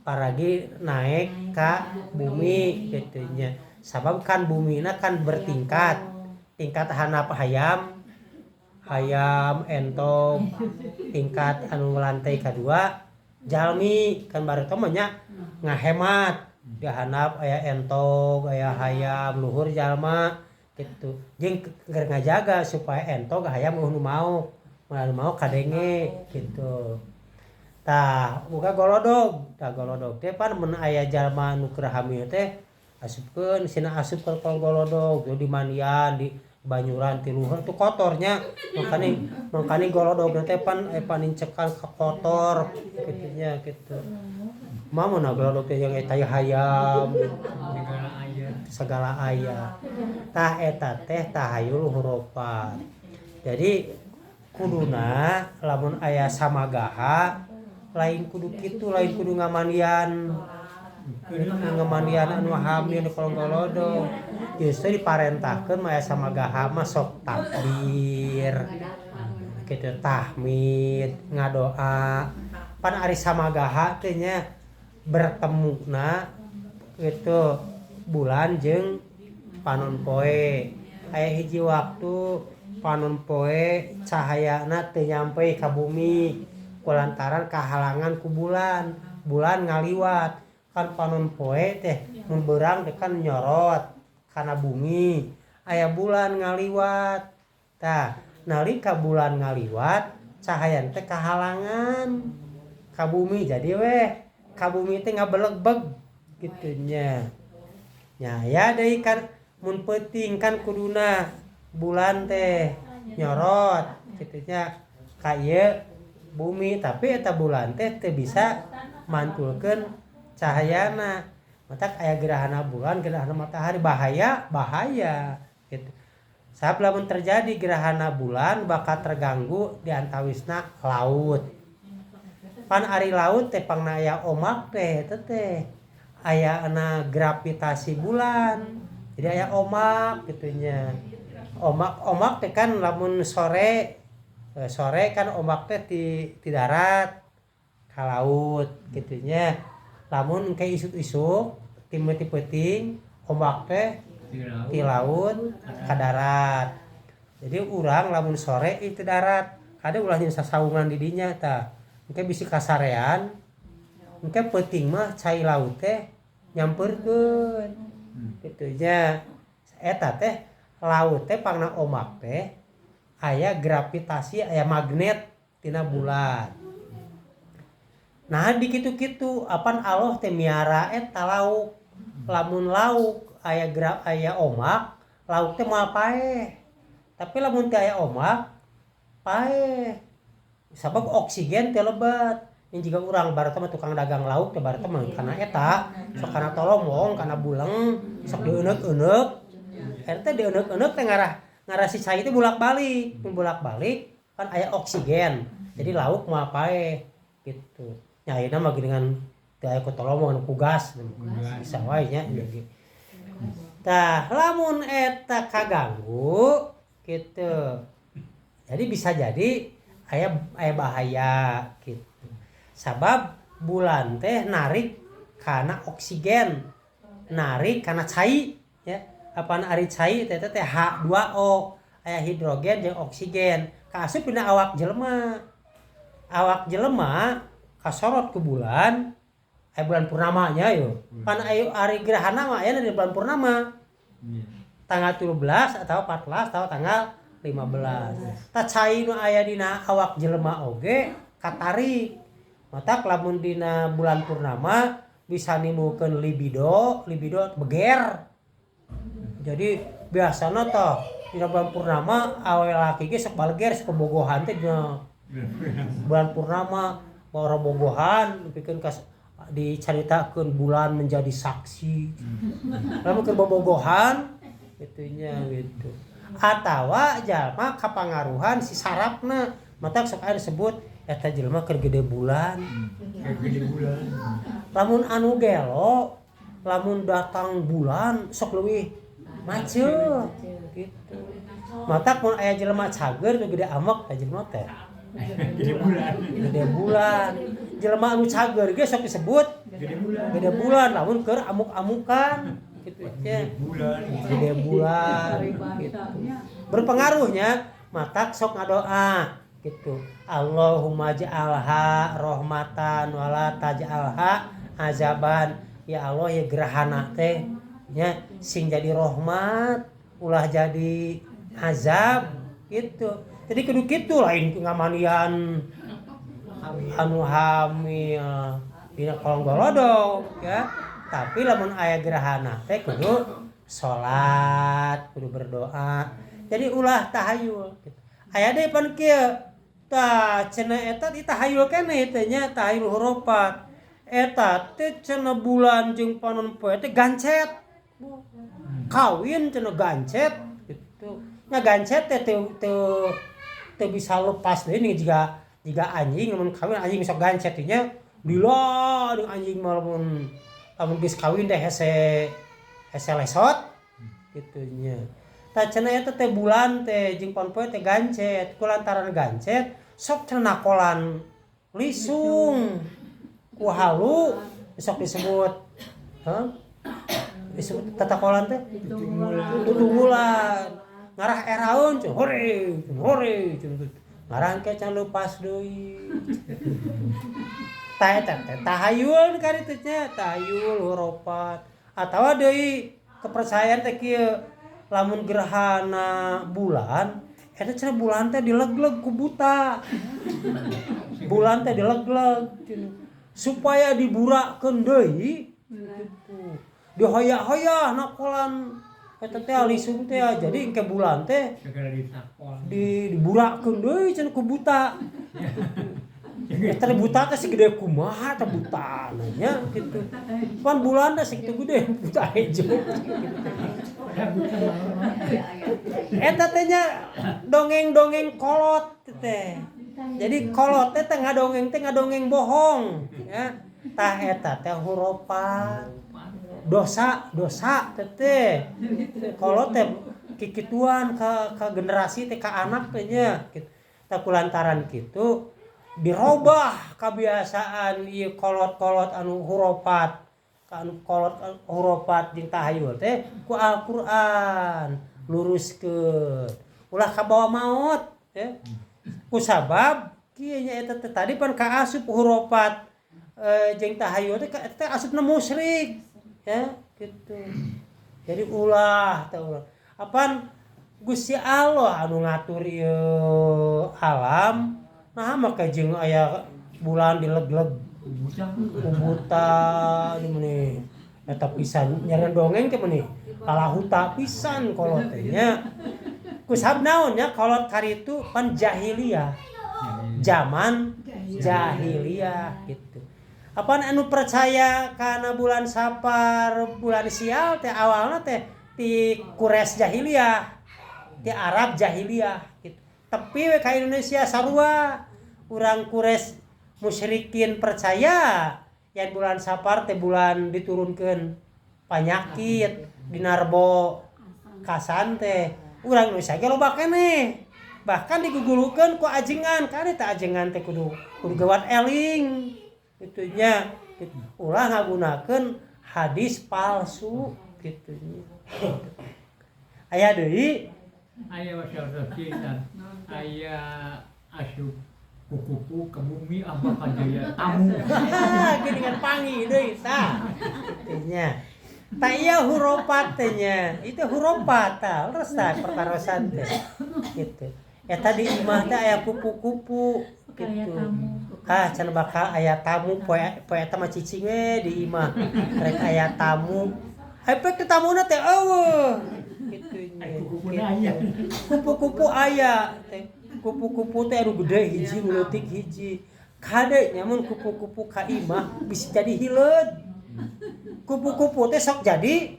paragi naik ka bumi gitu nya. Sabab kan bumina kan bertingkat, tingkat handap hayam hayam entog, tingkat anu lantai kadua jalmi. Kan bareto mah nya ngahemat, di handap aya entog, aya hayam, luhur jalma gitu. Jeung keur ngajaga supaya entog hayam euweuh nu maok, moal nu maok kadenge gitu. Tah, buka golodog. Tah, golodog teh pan mun aya jalma nu keur hamil teh asupkeun sina, asup ke kolong golodog di mandian, di banyuran ti luhur tuh kotornya. Makanya makanya golodog teh pan panincekan ke kotor gitu nya gitu. Mah mun golodog teh yang eta hayam Segala aya. Segala aya. Tah, eta teh tahayul hurufat. Jadi kuduna lamun aya samagaha lain kudu kitu, lain kudu ngamandian ngamandian anu hamil di kolong golodog. Justru diparentahkeun mah aya samagaha mah sok takbir gitu, tahmid, ngadoa. Pan ari samagaha teh nya bertemuna itu bulan jeung panon poe. Aya hiji waktu panon poe cahayana teu nyampe ka bumi kulantaran kahalangan ku bulan. Bulan ngaliwat kan panon poe teh mun beurang teh kan nyorot kana bumi. Aya bulan ngaliwat. Tah, nalika bulan ngaliwat cahaya teh kahalangan ka bumi, jadi weh ka bumi teh ngabelegbeg gitu nya. Nya aya deui kan mun peuting kan kuduna bulan teh nyorot kitu nya ka ieu bumi, tapi eta bulan teh teu bisa mantulkeun cahayana. Matak aya gerahana bulan, gerahana matahari, bahaya bahaya gitu. Sabab lamun terjadi gerahana bulan bakal terganggu di antawisna laut. Pan ari laut teh pangna aya omak teh, eta teh ayana gravitasi bulan, jadi aya omak gitu nya. Omak omak teh kan lamun sore, sore kan ombak teh ti darat ka laut gitu nya. Lamun engke isuk-isuk ti peuting ombak teh ti laut ka darat. Jadi urang lamun sore itu darat kade ulah nyieun sasaungan di dinya. Tah, engke bisi kasarean, engke peuting mah cai laut teh nyampeurkeun kitu nya. Eta teh laut teh pangna ombak teh aya gravitasi, aya magnet tina bulan. Nah, di kitu-kitu apan Allah teh miara eta lauk. Lamun lauk aya aya ombak, lauk teh moal paeh. Tapi lamun teu aya ombak, paeh, sabab oksigen teu lebat. Ini jiga urang barat mah tukang dagang lauk teh barat mah kana eta sok kana tolomong, kana buleng, sok dieuneuk-euneuk. Eta teh dieuneuk-euneuk teh ngarah ngarah si cai teh bolak-balik bolak-balik, kan aya oksigen, jadi lauk moal paeh gitu nya. Ayeuna mah geuningan teu aya ku tolomong, ku gas bisa wae nya. Tah, lamun eta kaganggu gitu, jadi bisa jadi aya aya bahaya gitu. Sabab bulan teh narik kana oksigen, narik kana cai ya. Apaan ari cai teh teh H2O, aya hidrogen jeung oksigen, kaasup dina awak jelema. Awak jelema Kasorot ku bulan, aya bulan purnamanya yo. Pan ayo ari gerhana mah aya di bulan purnama. Tanggal 13 atau 14 atau tanggal 15. Tah, cai nu aya dina awak jelema oge katarik. Matak lamun dina bulan purnama bisa nimbulkeun libido, libido beger. Jadi biasana tah dina bulan purnama awewe laki ge sok baleger, sok bogohan teh dina bulan purnama, orang bogohan nepikeun ka dicaritakeun bulan menjadi saksi. Lamun keur bobogohan itunya gitu. Atawa jalma kapangaruhan si sarafna, matak sok aya disebut eta jelema keur gede bulan. Kayak gede bulan. Lamun anu gelo, lamun datang bulan sok leuwih macet gitu. Matak mun aya jelema cager nu gede amek, eta jelema teh Gede bulan. Gede bulan. Jelema anu cager ge sok disebut Gede bulan. Gede bulan lamun keur amuk-amukan gitu nya. Gede bulan. Gede bulan gitu. Berpengaruhnya, matak sok ngadoa gitu. Allahumma ja'alha rahmatan wala taj'alha azaban. Ya Allah, ya gerhana teh nya sing jadi rahmat, ulah jadi azab gitu. Jadi kudu kitu, lain ngamanian anu hamil dina kolong golodog ya. Tapi lamun aya gerhana teh kudu salat, kudu berdoa. Jadi ulah tahayul gitu. Aya deui pan kieu. Tah, cenah eta di tahayul keneh teh nya, tahayul hurufat. Eta teh cenah bulan jeung panon poe teh gancet. Kawin cenah gancet gitu. Nya gancet teh teu teu teu bisa lepas deui nih, jiga jiga anjing lamun kawin, anjing sok gancet nya, lila jeung anjing mah lamun lamun geus kawin teh hese hese lesot gitu nya. Tah, cenah eta teh bulan teh jeung panon poe teh gancet. Ku lantaran gancet sok cenah nakolan lisung ku halu, sok disebut, hah? Disebut tatakolan teh tutunggulan, ngarah eraeun cenah, hore hore cenah, ngarah engke can leupas deui. Tah, eta teh tahayul karitu nya, tahayul hurufat. Atawa deui kepercayaan teh kieu, lamun gerhana bulan eta cenah bulan teh dilegleg ku buta, bulan teh dilegleg cenah supaya diburakkeun deui gitu, dihoya-hoya nakolan eta teh lisung teh, jadi engke bulan teh Segera ditakol. Di diburakkeun deui cenah ku buta. Eta buta teh segede kumaha teh buta nya gitu. Pan bulan teh segitu gede, buta hejo gitu. Eta teh nya dongeng-dongeng kolot teh. Jadi kolot teh teh ngadongeng teh ngadongeng bohong ya. Tah, eta teh hurufat. Dosa dosa teh teh. Kolot teh kikituan ka generasi teh, ka anak teh nya gitu. Tah, kulantaran kitu dirobah kebiasaan ieu kolot-kolot anu hurufat, ka anu kolot hurufat jeung tahayul teh ku Al-Qur'an luruskeun, ulah kabawa maot ya. Ku sabab kieu nya, eta teh tadi pan kaasup hurufat jeung tahayul teh, eta teh asupna musyrik ya gitu. Jadi ulah teh, ulah. Apan Gusti Allah anu ngatur ieu alam, nah make jeung aya bulan dileg-leg ku buta di meni eta pisan nyari dongeng teh meni kalahuta pisan kolot teh nya. Ku sabab naon nya kolot karitu? Pan jahiliyah, zaman jahiliyah gitu. Apaan anu percaya karena bulan Sapar bulan sial teh awalna teh ti Quraisy jahiliyah, ti Arab jahiliyah gitu. Tapi we ka Indonesia sarua, urang Quraisy musyrikin percaya yang bulan Sapar teh bulan diturunkeun panyakit dina Rebo Kasan teh. Urang Indonesia ge loba keneh, bahkan digugulukeun ku ajengan kan. Eta ajengan teh kudu kudu gawat eling gitu nya gitu. Ulah ngagunakeun hadis palsu gitu nya. Aya deui? Aya masalah, aya asup. Kupu-kupu ke bumi apa kajaya tamu. Gini kan pangi deui tah. Nya. Tah iya huropat teh nya. Itu huropat tah, leres tah pertarosan teh. Gitu. Eta di imah teh aya kupu-kupu Kayak gitu. tamu. Ah, cenah bakal aya tamu poe poe eta mah cicing we di imah. Rek aya tamu. Efek teh tamuna teh eueuh. Gitu nya. Kupu-kupu aya. Kupu-kupu aya teh. Kupu-kupu teh anu gede hiji, nu leutik hiji. Kade nya mun kupu-kupu ka imah bisa jadi hileud. Kupu-kupu teh sok jadi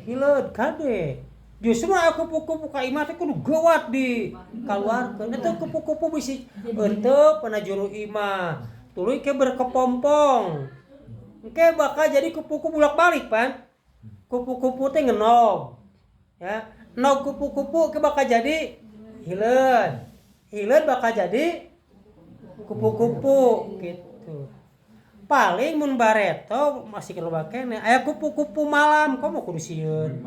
hileud kade. Justru aya kupu-kupu ka imah teh kudu geuwat di kaluarkeun. Eta kupu-kupu bisi euteup kana juru imah. Tuluy ke berkepompong. Engke bakal jadi kupu-kupu bolak-balik pan. Kupu-kupu teh ngenog. Ya, nog kupu-kupu ke bakal jadi hileud. Hileud bakal jadi kupu-kupu gitu. Paling mun bareto masih loba keneh aya kupu-kupu malam komo kudu sieun.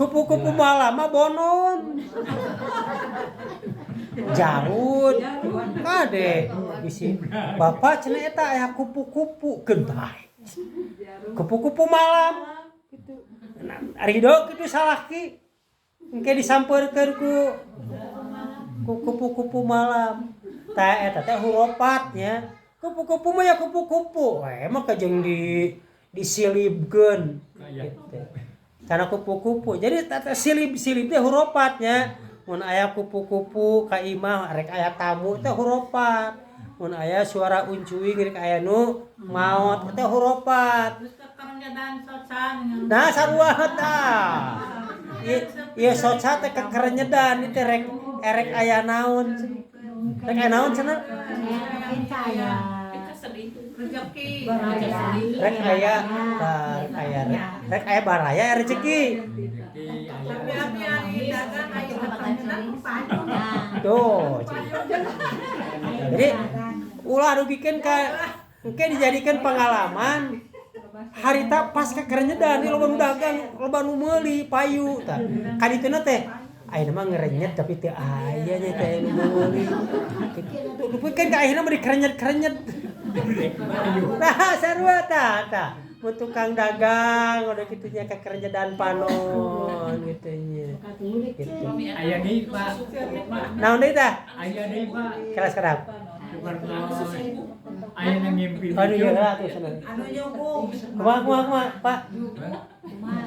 Kupu-kupu malam mah bonon. Jarud. Kade bisi bapak cenah eta aya kupu-kupu keun bae. Kupu-kupu malam gitu. Nah, Ridho kitu salaki. Engke disampeurkeun ku kupu-kupu malam. Tah eta teh huropat nya. Kupu-kupu mah ya kupu-kupu. Wah, emang kajeng di disilibkeun gitu. Karena kupu-kupu. Jadi tata silib-silib teh huropat nya. Mun aya kupu-kupu ka imah rek aya tamu teh huropat. Mun aya suara uncuing rek aya nu maot teh huropat. Terus kekerenyedan soca dengan Nah sarua tah. Ieu soca teh kekerenyedan ieu teh rek erek aya naon. Rek aya naon cenah? Rezeki. Rek aya tah, rek aya rek aya baraya rezeki. Tapi abi ari dagang aya kekerenyedan payu. Tuh. Jadi ulah dugikeun ka engke dijadikan pengalaman harita pas kekerenyedan di loba nu dagang, loba nu meuli payu tah. Kadituna teh ayeuna mah ngerenyet tapi teu aya nya teh nu meuli. Gitu. Dupikeun ka akhirna mah dikerenyet-kerenyet. Nah, sarua tah tah. Mun tukang dagang udah kitu nya kekerenyedan panon gitu nya. Gitu. Aya deui Pak. Naon deui tah? Aya deui Pak. Kelas kerap. Cuman aya nu ngimpi. Aduh ya lah tuh sana. Anu nyumbung. Kumaha kumaha kumaha, Pak?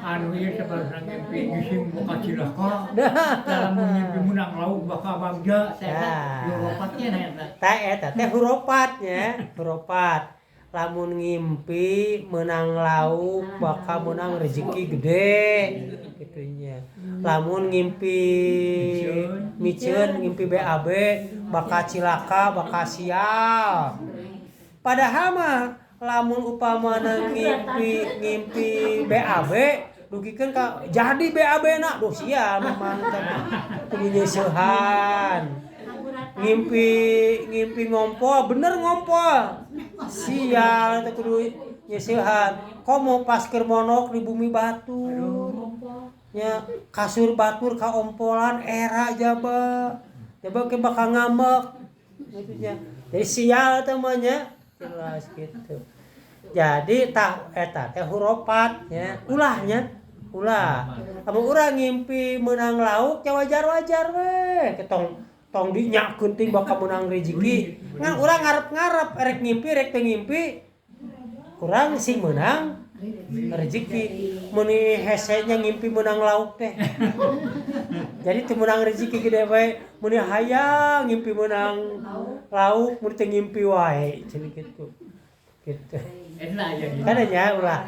Anu ieu sabarang ngimpi ngising boka cilaka. Dah. Lamun ngimpi menang lauk bakal bagja saya Nah. huropatnya na eta. Tah eta teh huropatnya, huropat. Lamun ngimpi menang lauk bakal menang rezeki gede gitu nya. Lamun ngimpi miceun, ngimpi BAB bakal cilaka, bakal sial. Padahal mah lamun upamana ngimpi ngimpi BAB dugikeun ka jadi BAB na duh sial memang teh kudu nyeusehan. Ngimpi ngimpi ngompol bener ngompol sial teh kudu nyeusehan. Komo pas keur monok di bumi batur nya kasur batur kaompolan era jaba jaba ke bakal ngambek gitu nya. Jadi sial teh mah nya jelas gitu. Jadi tah eta teh huropat nya, ulahnya ulah. Lamun urang ngimpi meunang lauk ya wajar-wajar we. Ketong tong dinyakeun ting bakal meunang rezeki. Ngan urang ngarep-ngarep erek ngimpi rek teu ngimpi kurang sing meunang rezeki. Meuni hese nya ngimpi meunang lauk teh. Jadi teu meunang rezeki gede bae. Meuni hayang ngimpi meunang lauk mun teu ngimpi wae cenah kitu. Gitu. Eta aya di. Kada nya ulah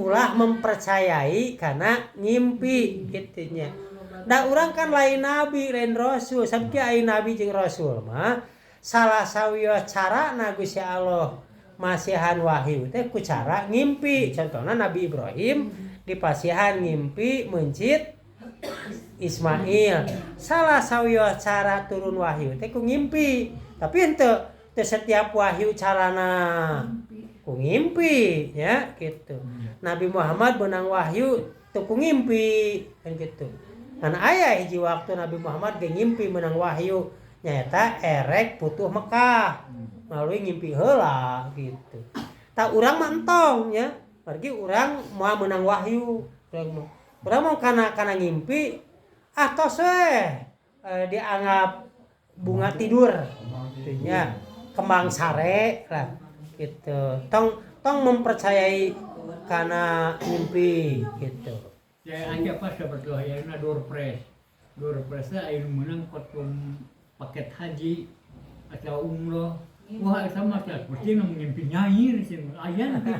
ulah mempercayai karena ngimpi kitu nya. Da urang kan lain nabi, lain rasul. Sabki aya nabi jeung rasul mah salah sawios carana Gusti Allah masihan wahyu teh ku cara ngimpi. Contohna Nabi Ibrahim dipasihan ngimpi meuncit Ismail. Salah sawios cara turun wahyu teh ku ngimpi. Tapi henteu teu setiap wahyu carana ku ngimpi nya gitu. Nabi Muhammad menang wahyu teu ku ngimpi kan gitu. Kan aya hiji waktu Nabi Muhammad ge ngimpi menang wahyu Nyaeta erek Futuh Mekah melalui ngimpi heula gitu. Tah, urang mah entong nya. Pergi urang moal meunang wahyu. Urang mah. Urang mau kana kana ngimpi, ah, tos we dianggap bunga tidur gitu nya, kembang sare lah gitu. Tong tong mempercayai karena mimpi gitu. Ya aja pas sebetulnya ayeuna door prize. Door prize teh aya nu meunang potong paket haji atau umroh. Wah, eta mah teh pasti nu ngimpi nyair sih aya gitu.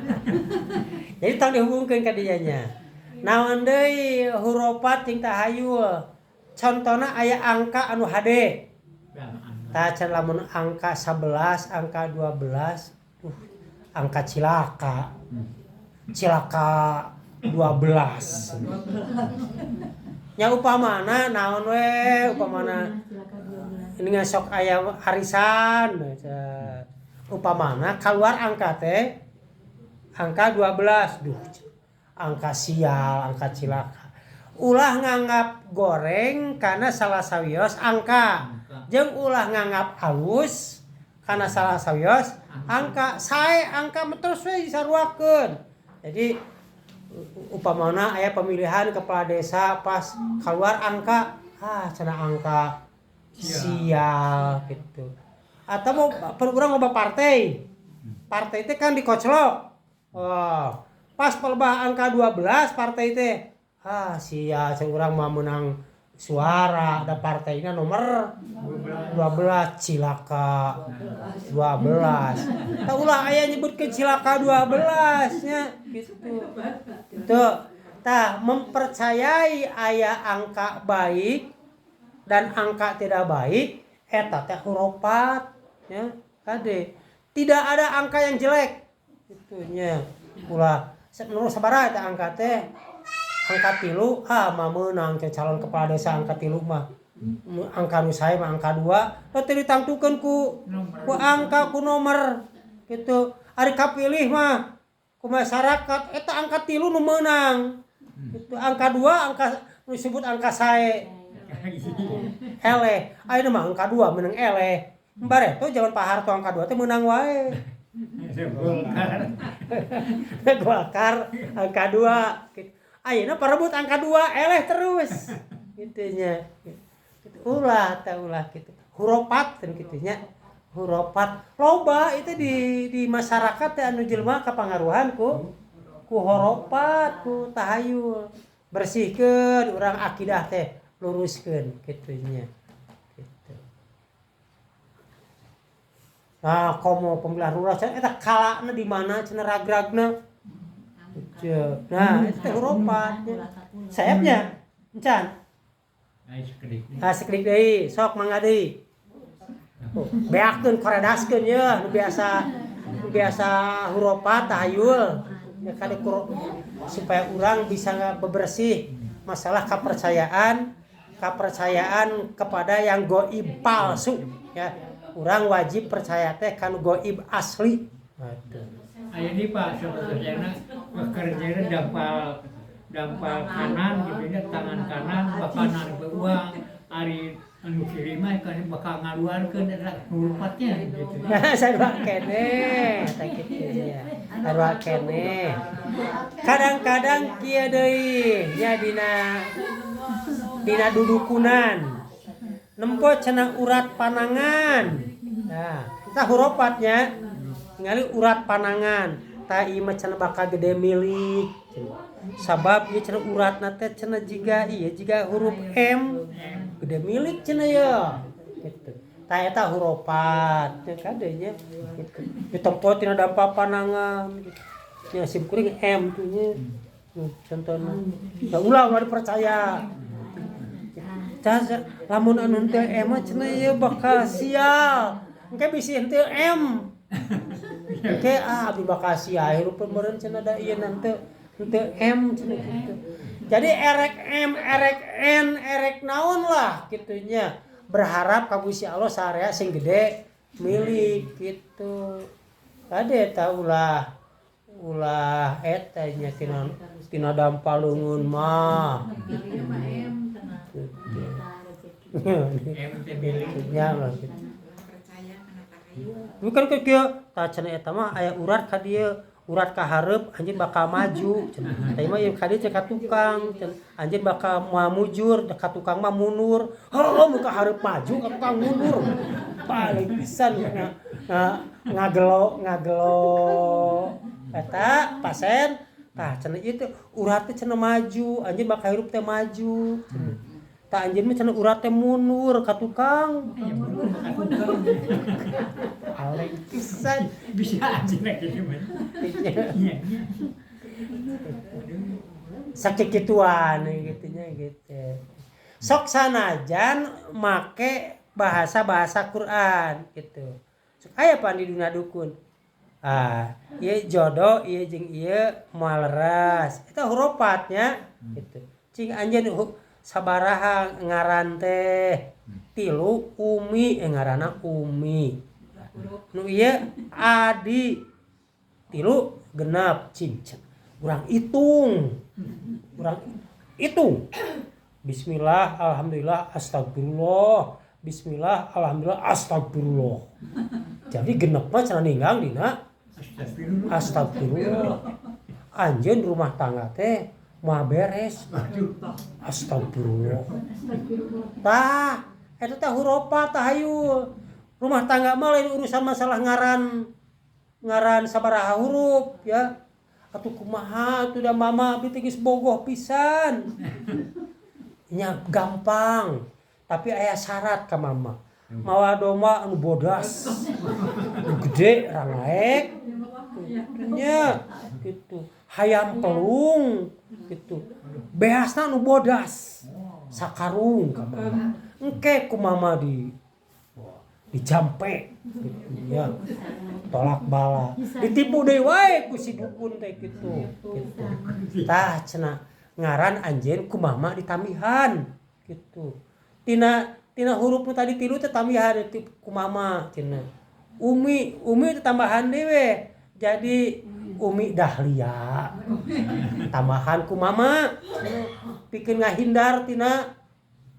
Jadi tong dihubungkeun ka dinya nya. Naon deui hurufat jeung tahayul? Contona aya angka anu hade. Ya, Tah, can lamun angka 11, angka 12, angka cilaka. Cilaka 12. Nya upamana naon we, upamana ini ngasok aya arisan upamana keluar angka teh angka 12, duh, angka sial, angka cilaka. Ulah nganggap goreng karena salah sawios angka, jeung ulah nganggap halus karena salah sawios angka. Sae angka mah terus we disaruakeun. Jadi upamana aya pemilihan kepala desa, pas keluar angka, ah, cenah angka sial gitu. Atau mau urang loba partai, partai itu kan dikoclok. Oh, pas pelebah angka 12 partai teh, ah, sial, cenah, urang mah menang suara, ada partainya nomor 12, cilaka 12. Tah, ulah aya nyebutkeun cilaka 12 nya gitu. Tuh, tah, mempercayai aya angka baik dan angka tidak baik eta teh hurufat ya. Kade, tidak ada angka yang jelek gitu nya. Ulah menurut sabaraha eta angka teh, angka 3, ah, mah meunang teh calon kepala desa angka 3 mah, angka nu sae mah angka 2. Teu ditangtukeun ku angka, ku nomor gitu. Ari kapilih mah ku masyarakat eta angka 3 nu meunang gitu. Angka 2, angka nu disebut angka sae, eleh. Ayeuna mah angka 2 menang eleh. Bareto zaman Pak Harto angka 2 teh meunang wae. Golkar. Golkar angka 2 gitu. Ayeuna parebut angka 2 eleh terus gitu nya. Gitu. Ulah teh, ulah gitu. Hurufat kan kitu nya. Hurufat loba itu di masyarakat teh anu jelema kapangaruhan ku hurufat, ku tahayul. Bersihkeun urang akidah teh, luruskeun kitu nya. Gitu. Nah, komo pemilihan lurah cenah eta kalana di mana cenah, ragragna. Gitu. Nah, itu teh hurufat nya. Sayapnya encan. Ai, sakedik. Ah, sakedik deui, sok mangga deui. Oh, beakeun, koredaskeun ye nu biasa hurufat tahayul. Ya kade supaya urang bisa bebersih masalah kepercayaan kepercayaan kepada yang goib palsu ya. Urang wajib percaya teh kan goib asli. Aduh. Aya di Pak sebetulnya bekerja dampal dampal kanan gitu nya, tangan kanan bakal narik uang, ari anu kiri mah kan bakal ngaluarkeun eta hurufatnya gitu. Sarua keneh tah kitu nya. Sarua keneh. Kadang-kadang kieu deui nya, dina dina dudukunan. Nempo cenah urat panangan. Nah, kita hurufatnya ningali urat panangan. Tah, ieu mah cenah bakal gede milik. Sabab ieu cenah uratna teh cenah jiga ieu, jiga huruf M. Gede milik cenah ya. Gitu. Tah, eta hurufat nya kade nya. Gitu. Ditempo tina dampa panangan gitu. Nya sim kuring M tuh nya. Contohna. Da ulah ulah dipercaya. Cah, lamun anu teu M mah cenah ieu bakal sial. Engke bisi henteu M. Engke, ah, abdi bakal sial hirup meureun cenah, da ieu henteu henteu M cenah gitu. Jadi erek M, erek N, erek naon lah kitu nya. Berharap ka Gusti Allah sarea sing gede milik gitu. Kade eta ulah ulah eta nya, tina tina dampal leungeun mah. Pilih mah M cenah. Gitu. M teh milik. Ya gitu. Percaya kana takhayul. Bukan ke kieu tah cenah eta mah aya urat ka dieu, urat ka hareup anjeun bakal maju cenah. Tah mah ieu ka dieu ka tukang cenah. Anjeun bakal moal mujur, ka tukang mah mundur. Heuh, mun ka hareup maju, ka tukang mundur. Paling pisan ngagelo ngagelo eta pasien tah cenah ieu teh urat teh cenah maju, anjeun bakal hirup teh maju cenah. Tah anjeun mah cenah urat teh mundur ka tukang. Ya mundur ka tukang. Paling pisan. Bisa aja gitu mah. Iya, iya. Sakikituan gitu nya gitu. Sok sanajan make bahasa-bahasa Quran gitu. Sok aya pan di dunia dukun. Ah, ieu jodoh ieu jeung ieu moal leres. Eta hurofatnya gitu. Cing anjeun sabaraha ngaran teh? Tilu Umi, ngaranna Umi. Nu ieu Adi. Tilu genep cing. Urang hitung. Urang hitung. Bismillah, alhamdulillah, astagfirullah. Bismillah, alhamdulillah, astagfirullah. Jadi genep mah cenah ninggang dina Astagfirullah. Astagfirullah. Anjeun rumah tangga teh moal beres. Astagfirullah. Tah, eta teh hurufat tahayul. Rumah tangga mah lain urusan masalah ngaran ngaran sabaraha huruf ya. Atuh kumaha atuh da mama abdi teh geus bogoh pisan. Nya gampang, tapi aya syarat ka mama. Mawa domba anu bodas. Nu gede rangaek. Nya gitu. Hayam pelung gitu. Beasna nu bodas. Sakarung ka mama. Engke ku mama di dijampe gitu ya. Tolak bala. Ditipu deui wae ku si dukun teh gitu. Gitu. Tah cenah ngaran anjeun ku mama ditambihan gitu. Tina tina huruf nu tadi tilu teh tambihan ku mama cenah. Umi, Umi teh tambahan deui we. Jadi Umi Dahlia. Tambahan ku mama pikeun ngahindar tina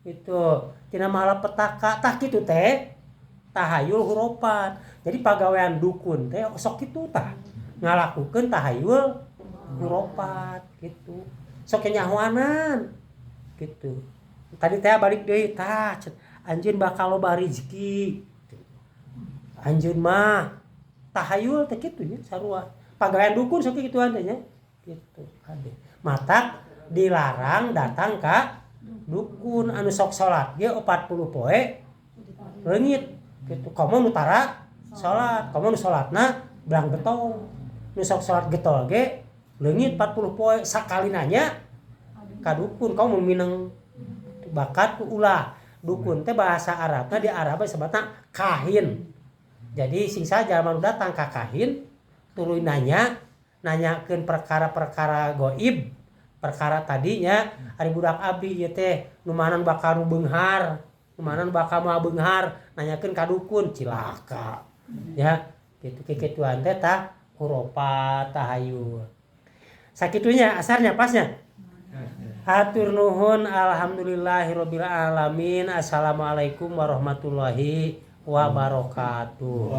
itu tina malapetaka tah kitu teh tahayul hurufat. Jadi pagawean dukun teh sok kitu tah ngalakukeun tahayul hurufat gitu. Sok nyahoanan gitu. Tadi teh balik deui tah anjeun bakal loba rezeki. Anjeun mah tahayul teh kitu nya sarua. Pagawean dukun sok kituan teh nya gitu kabeh. Matak dilarang datang ka dukun anu sok salat ge 40 poe leungit gitu. Komo nu tara salat, komo nu salatna belang getol. Nu sok salat getol ge leungit 40 poe sakali nanya ka dukun komo mineng bakat ku ulah. Dukun teh bahasa Arabna di Arab disebutna kahin. Jadi sing saja jalma nu datang ka kahin tuluy nanya, nanyakeun perkara-perkara goib, perkara tadinya ari budak abdi ieu teh nu mana nu bakal nu beunghar, nu mana nu bakal moal beunghar, nanyakeun ka dukun cilaka. Ya, gitu kikituan teh tah hurufat tahayul. Sakitunya asarnya pasnya. Hatur nuhun alhamdulillahirabbil alamin. Assalamualaikum warahmatullahi wabarakatuh.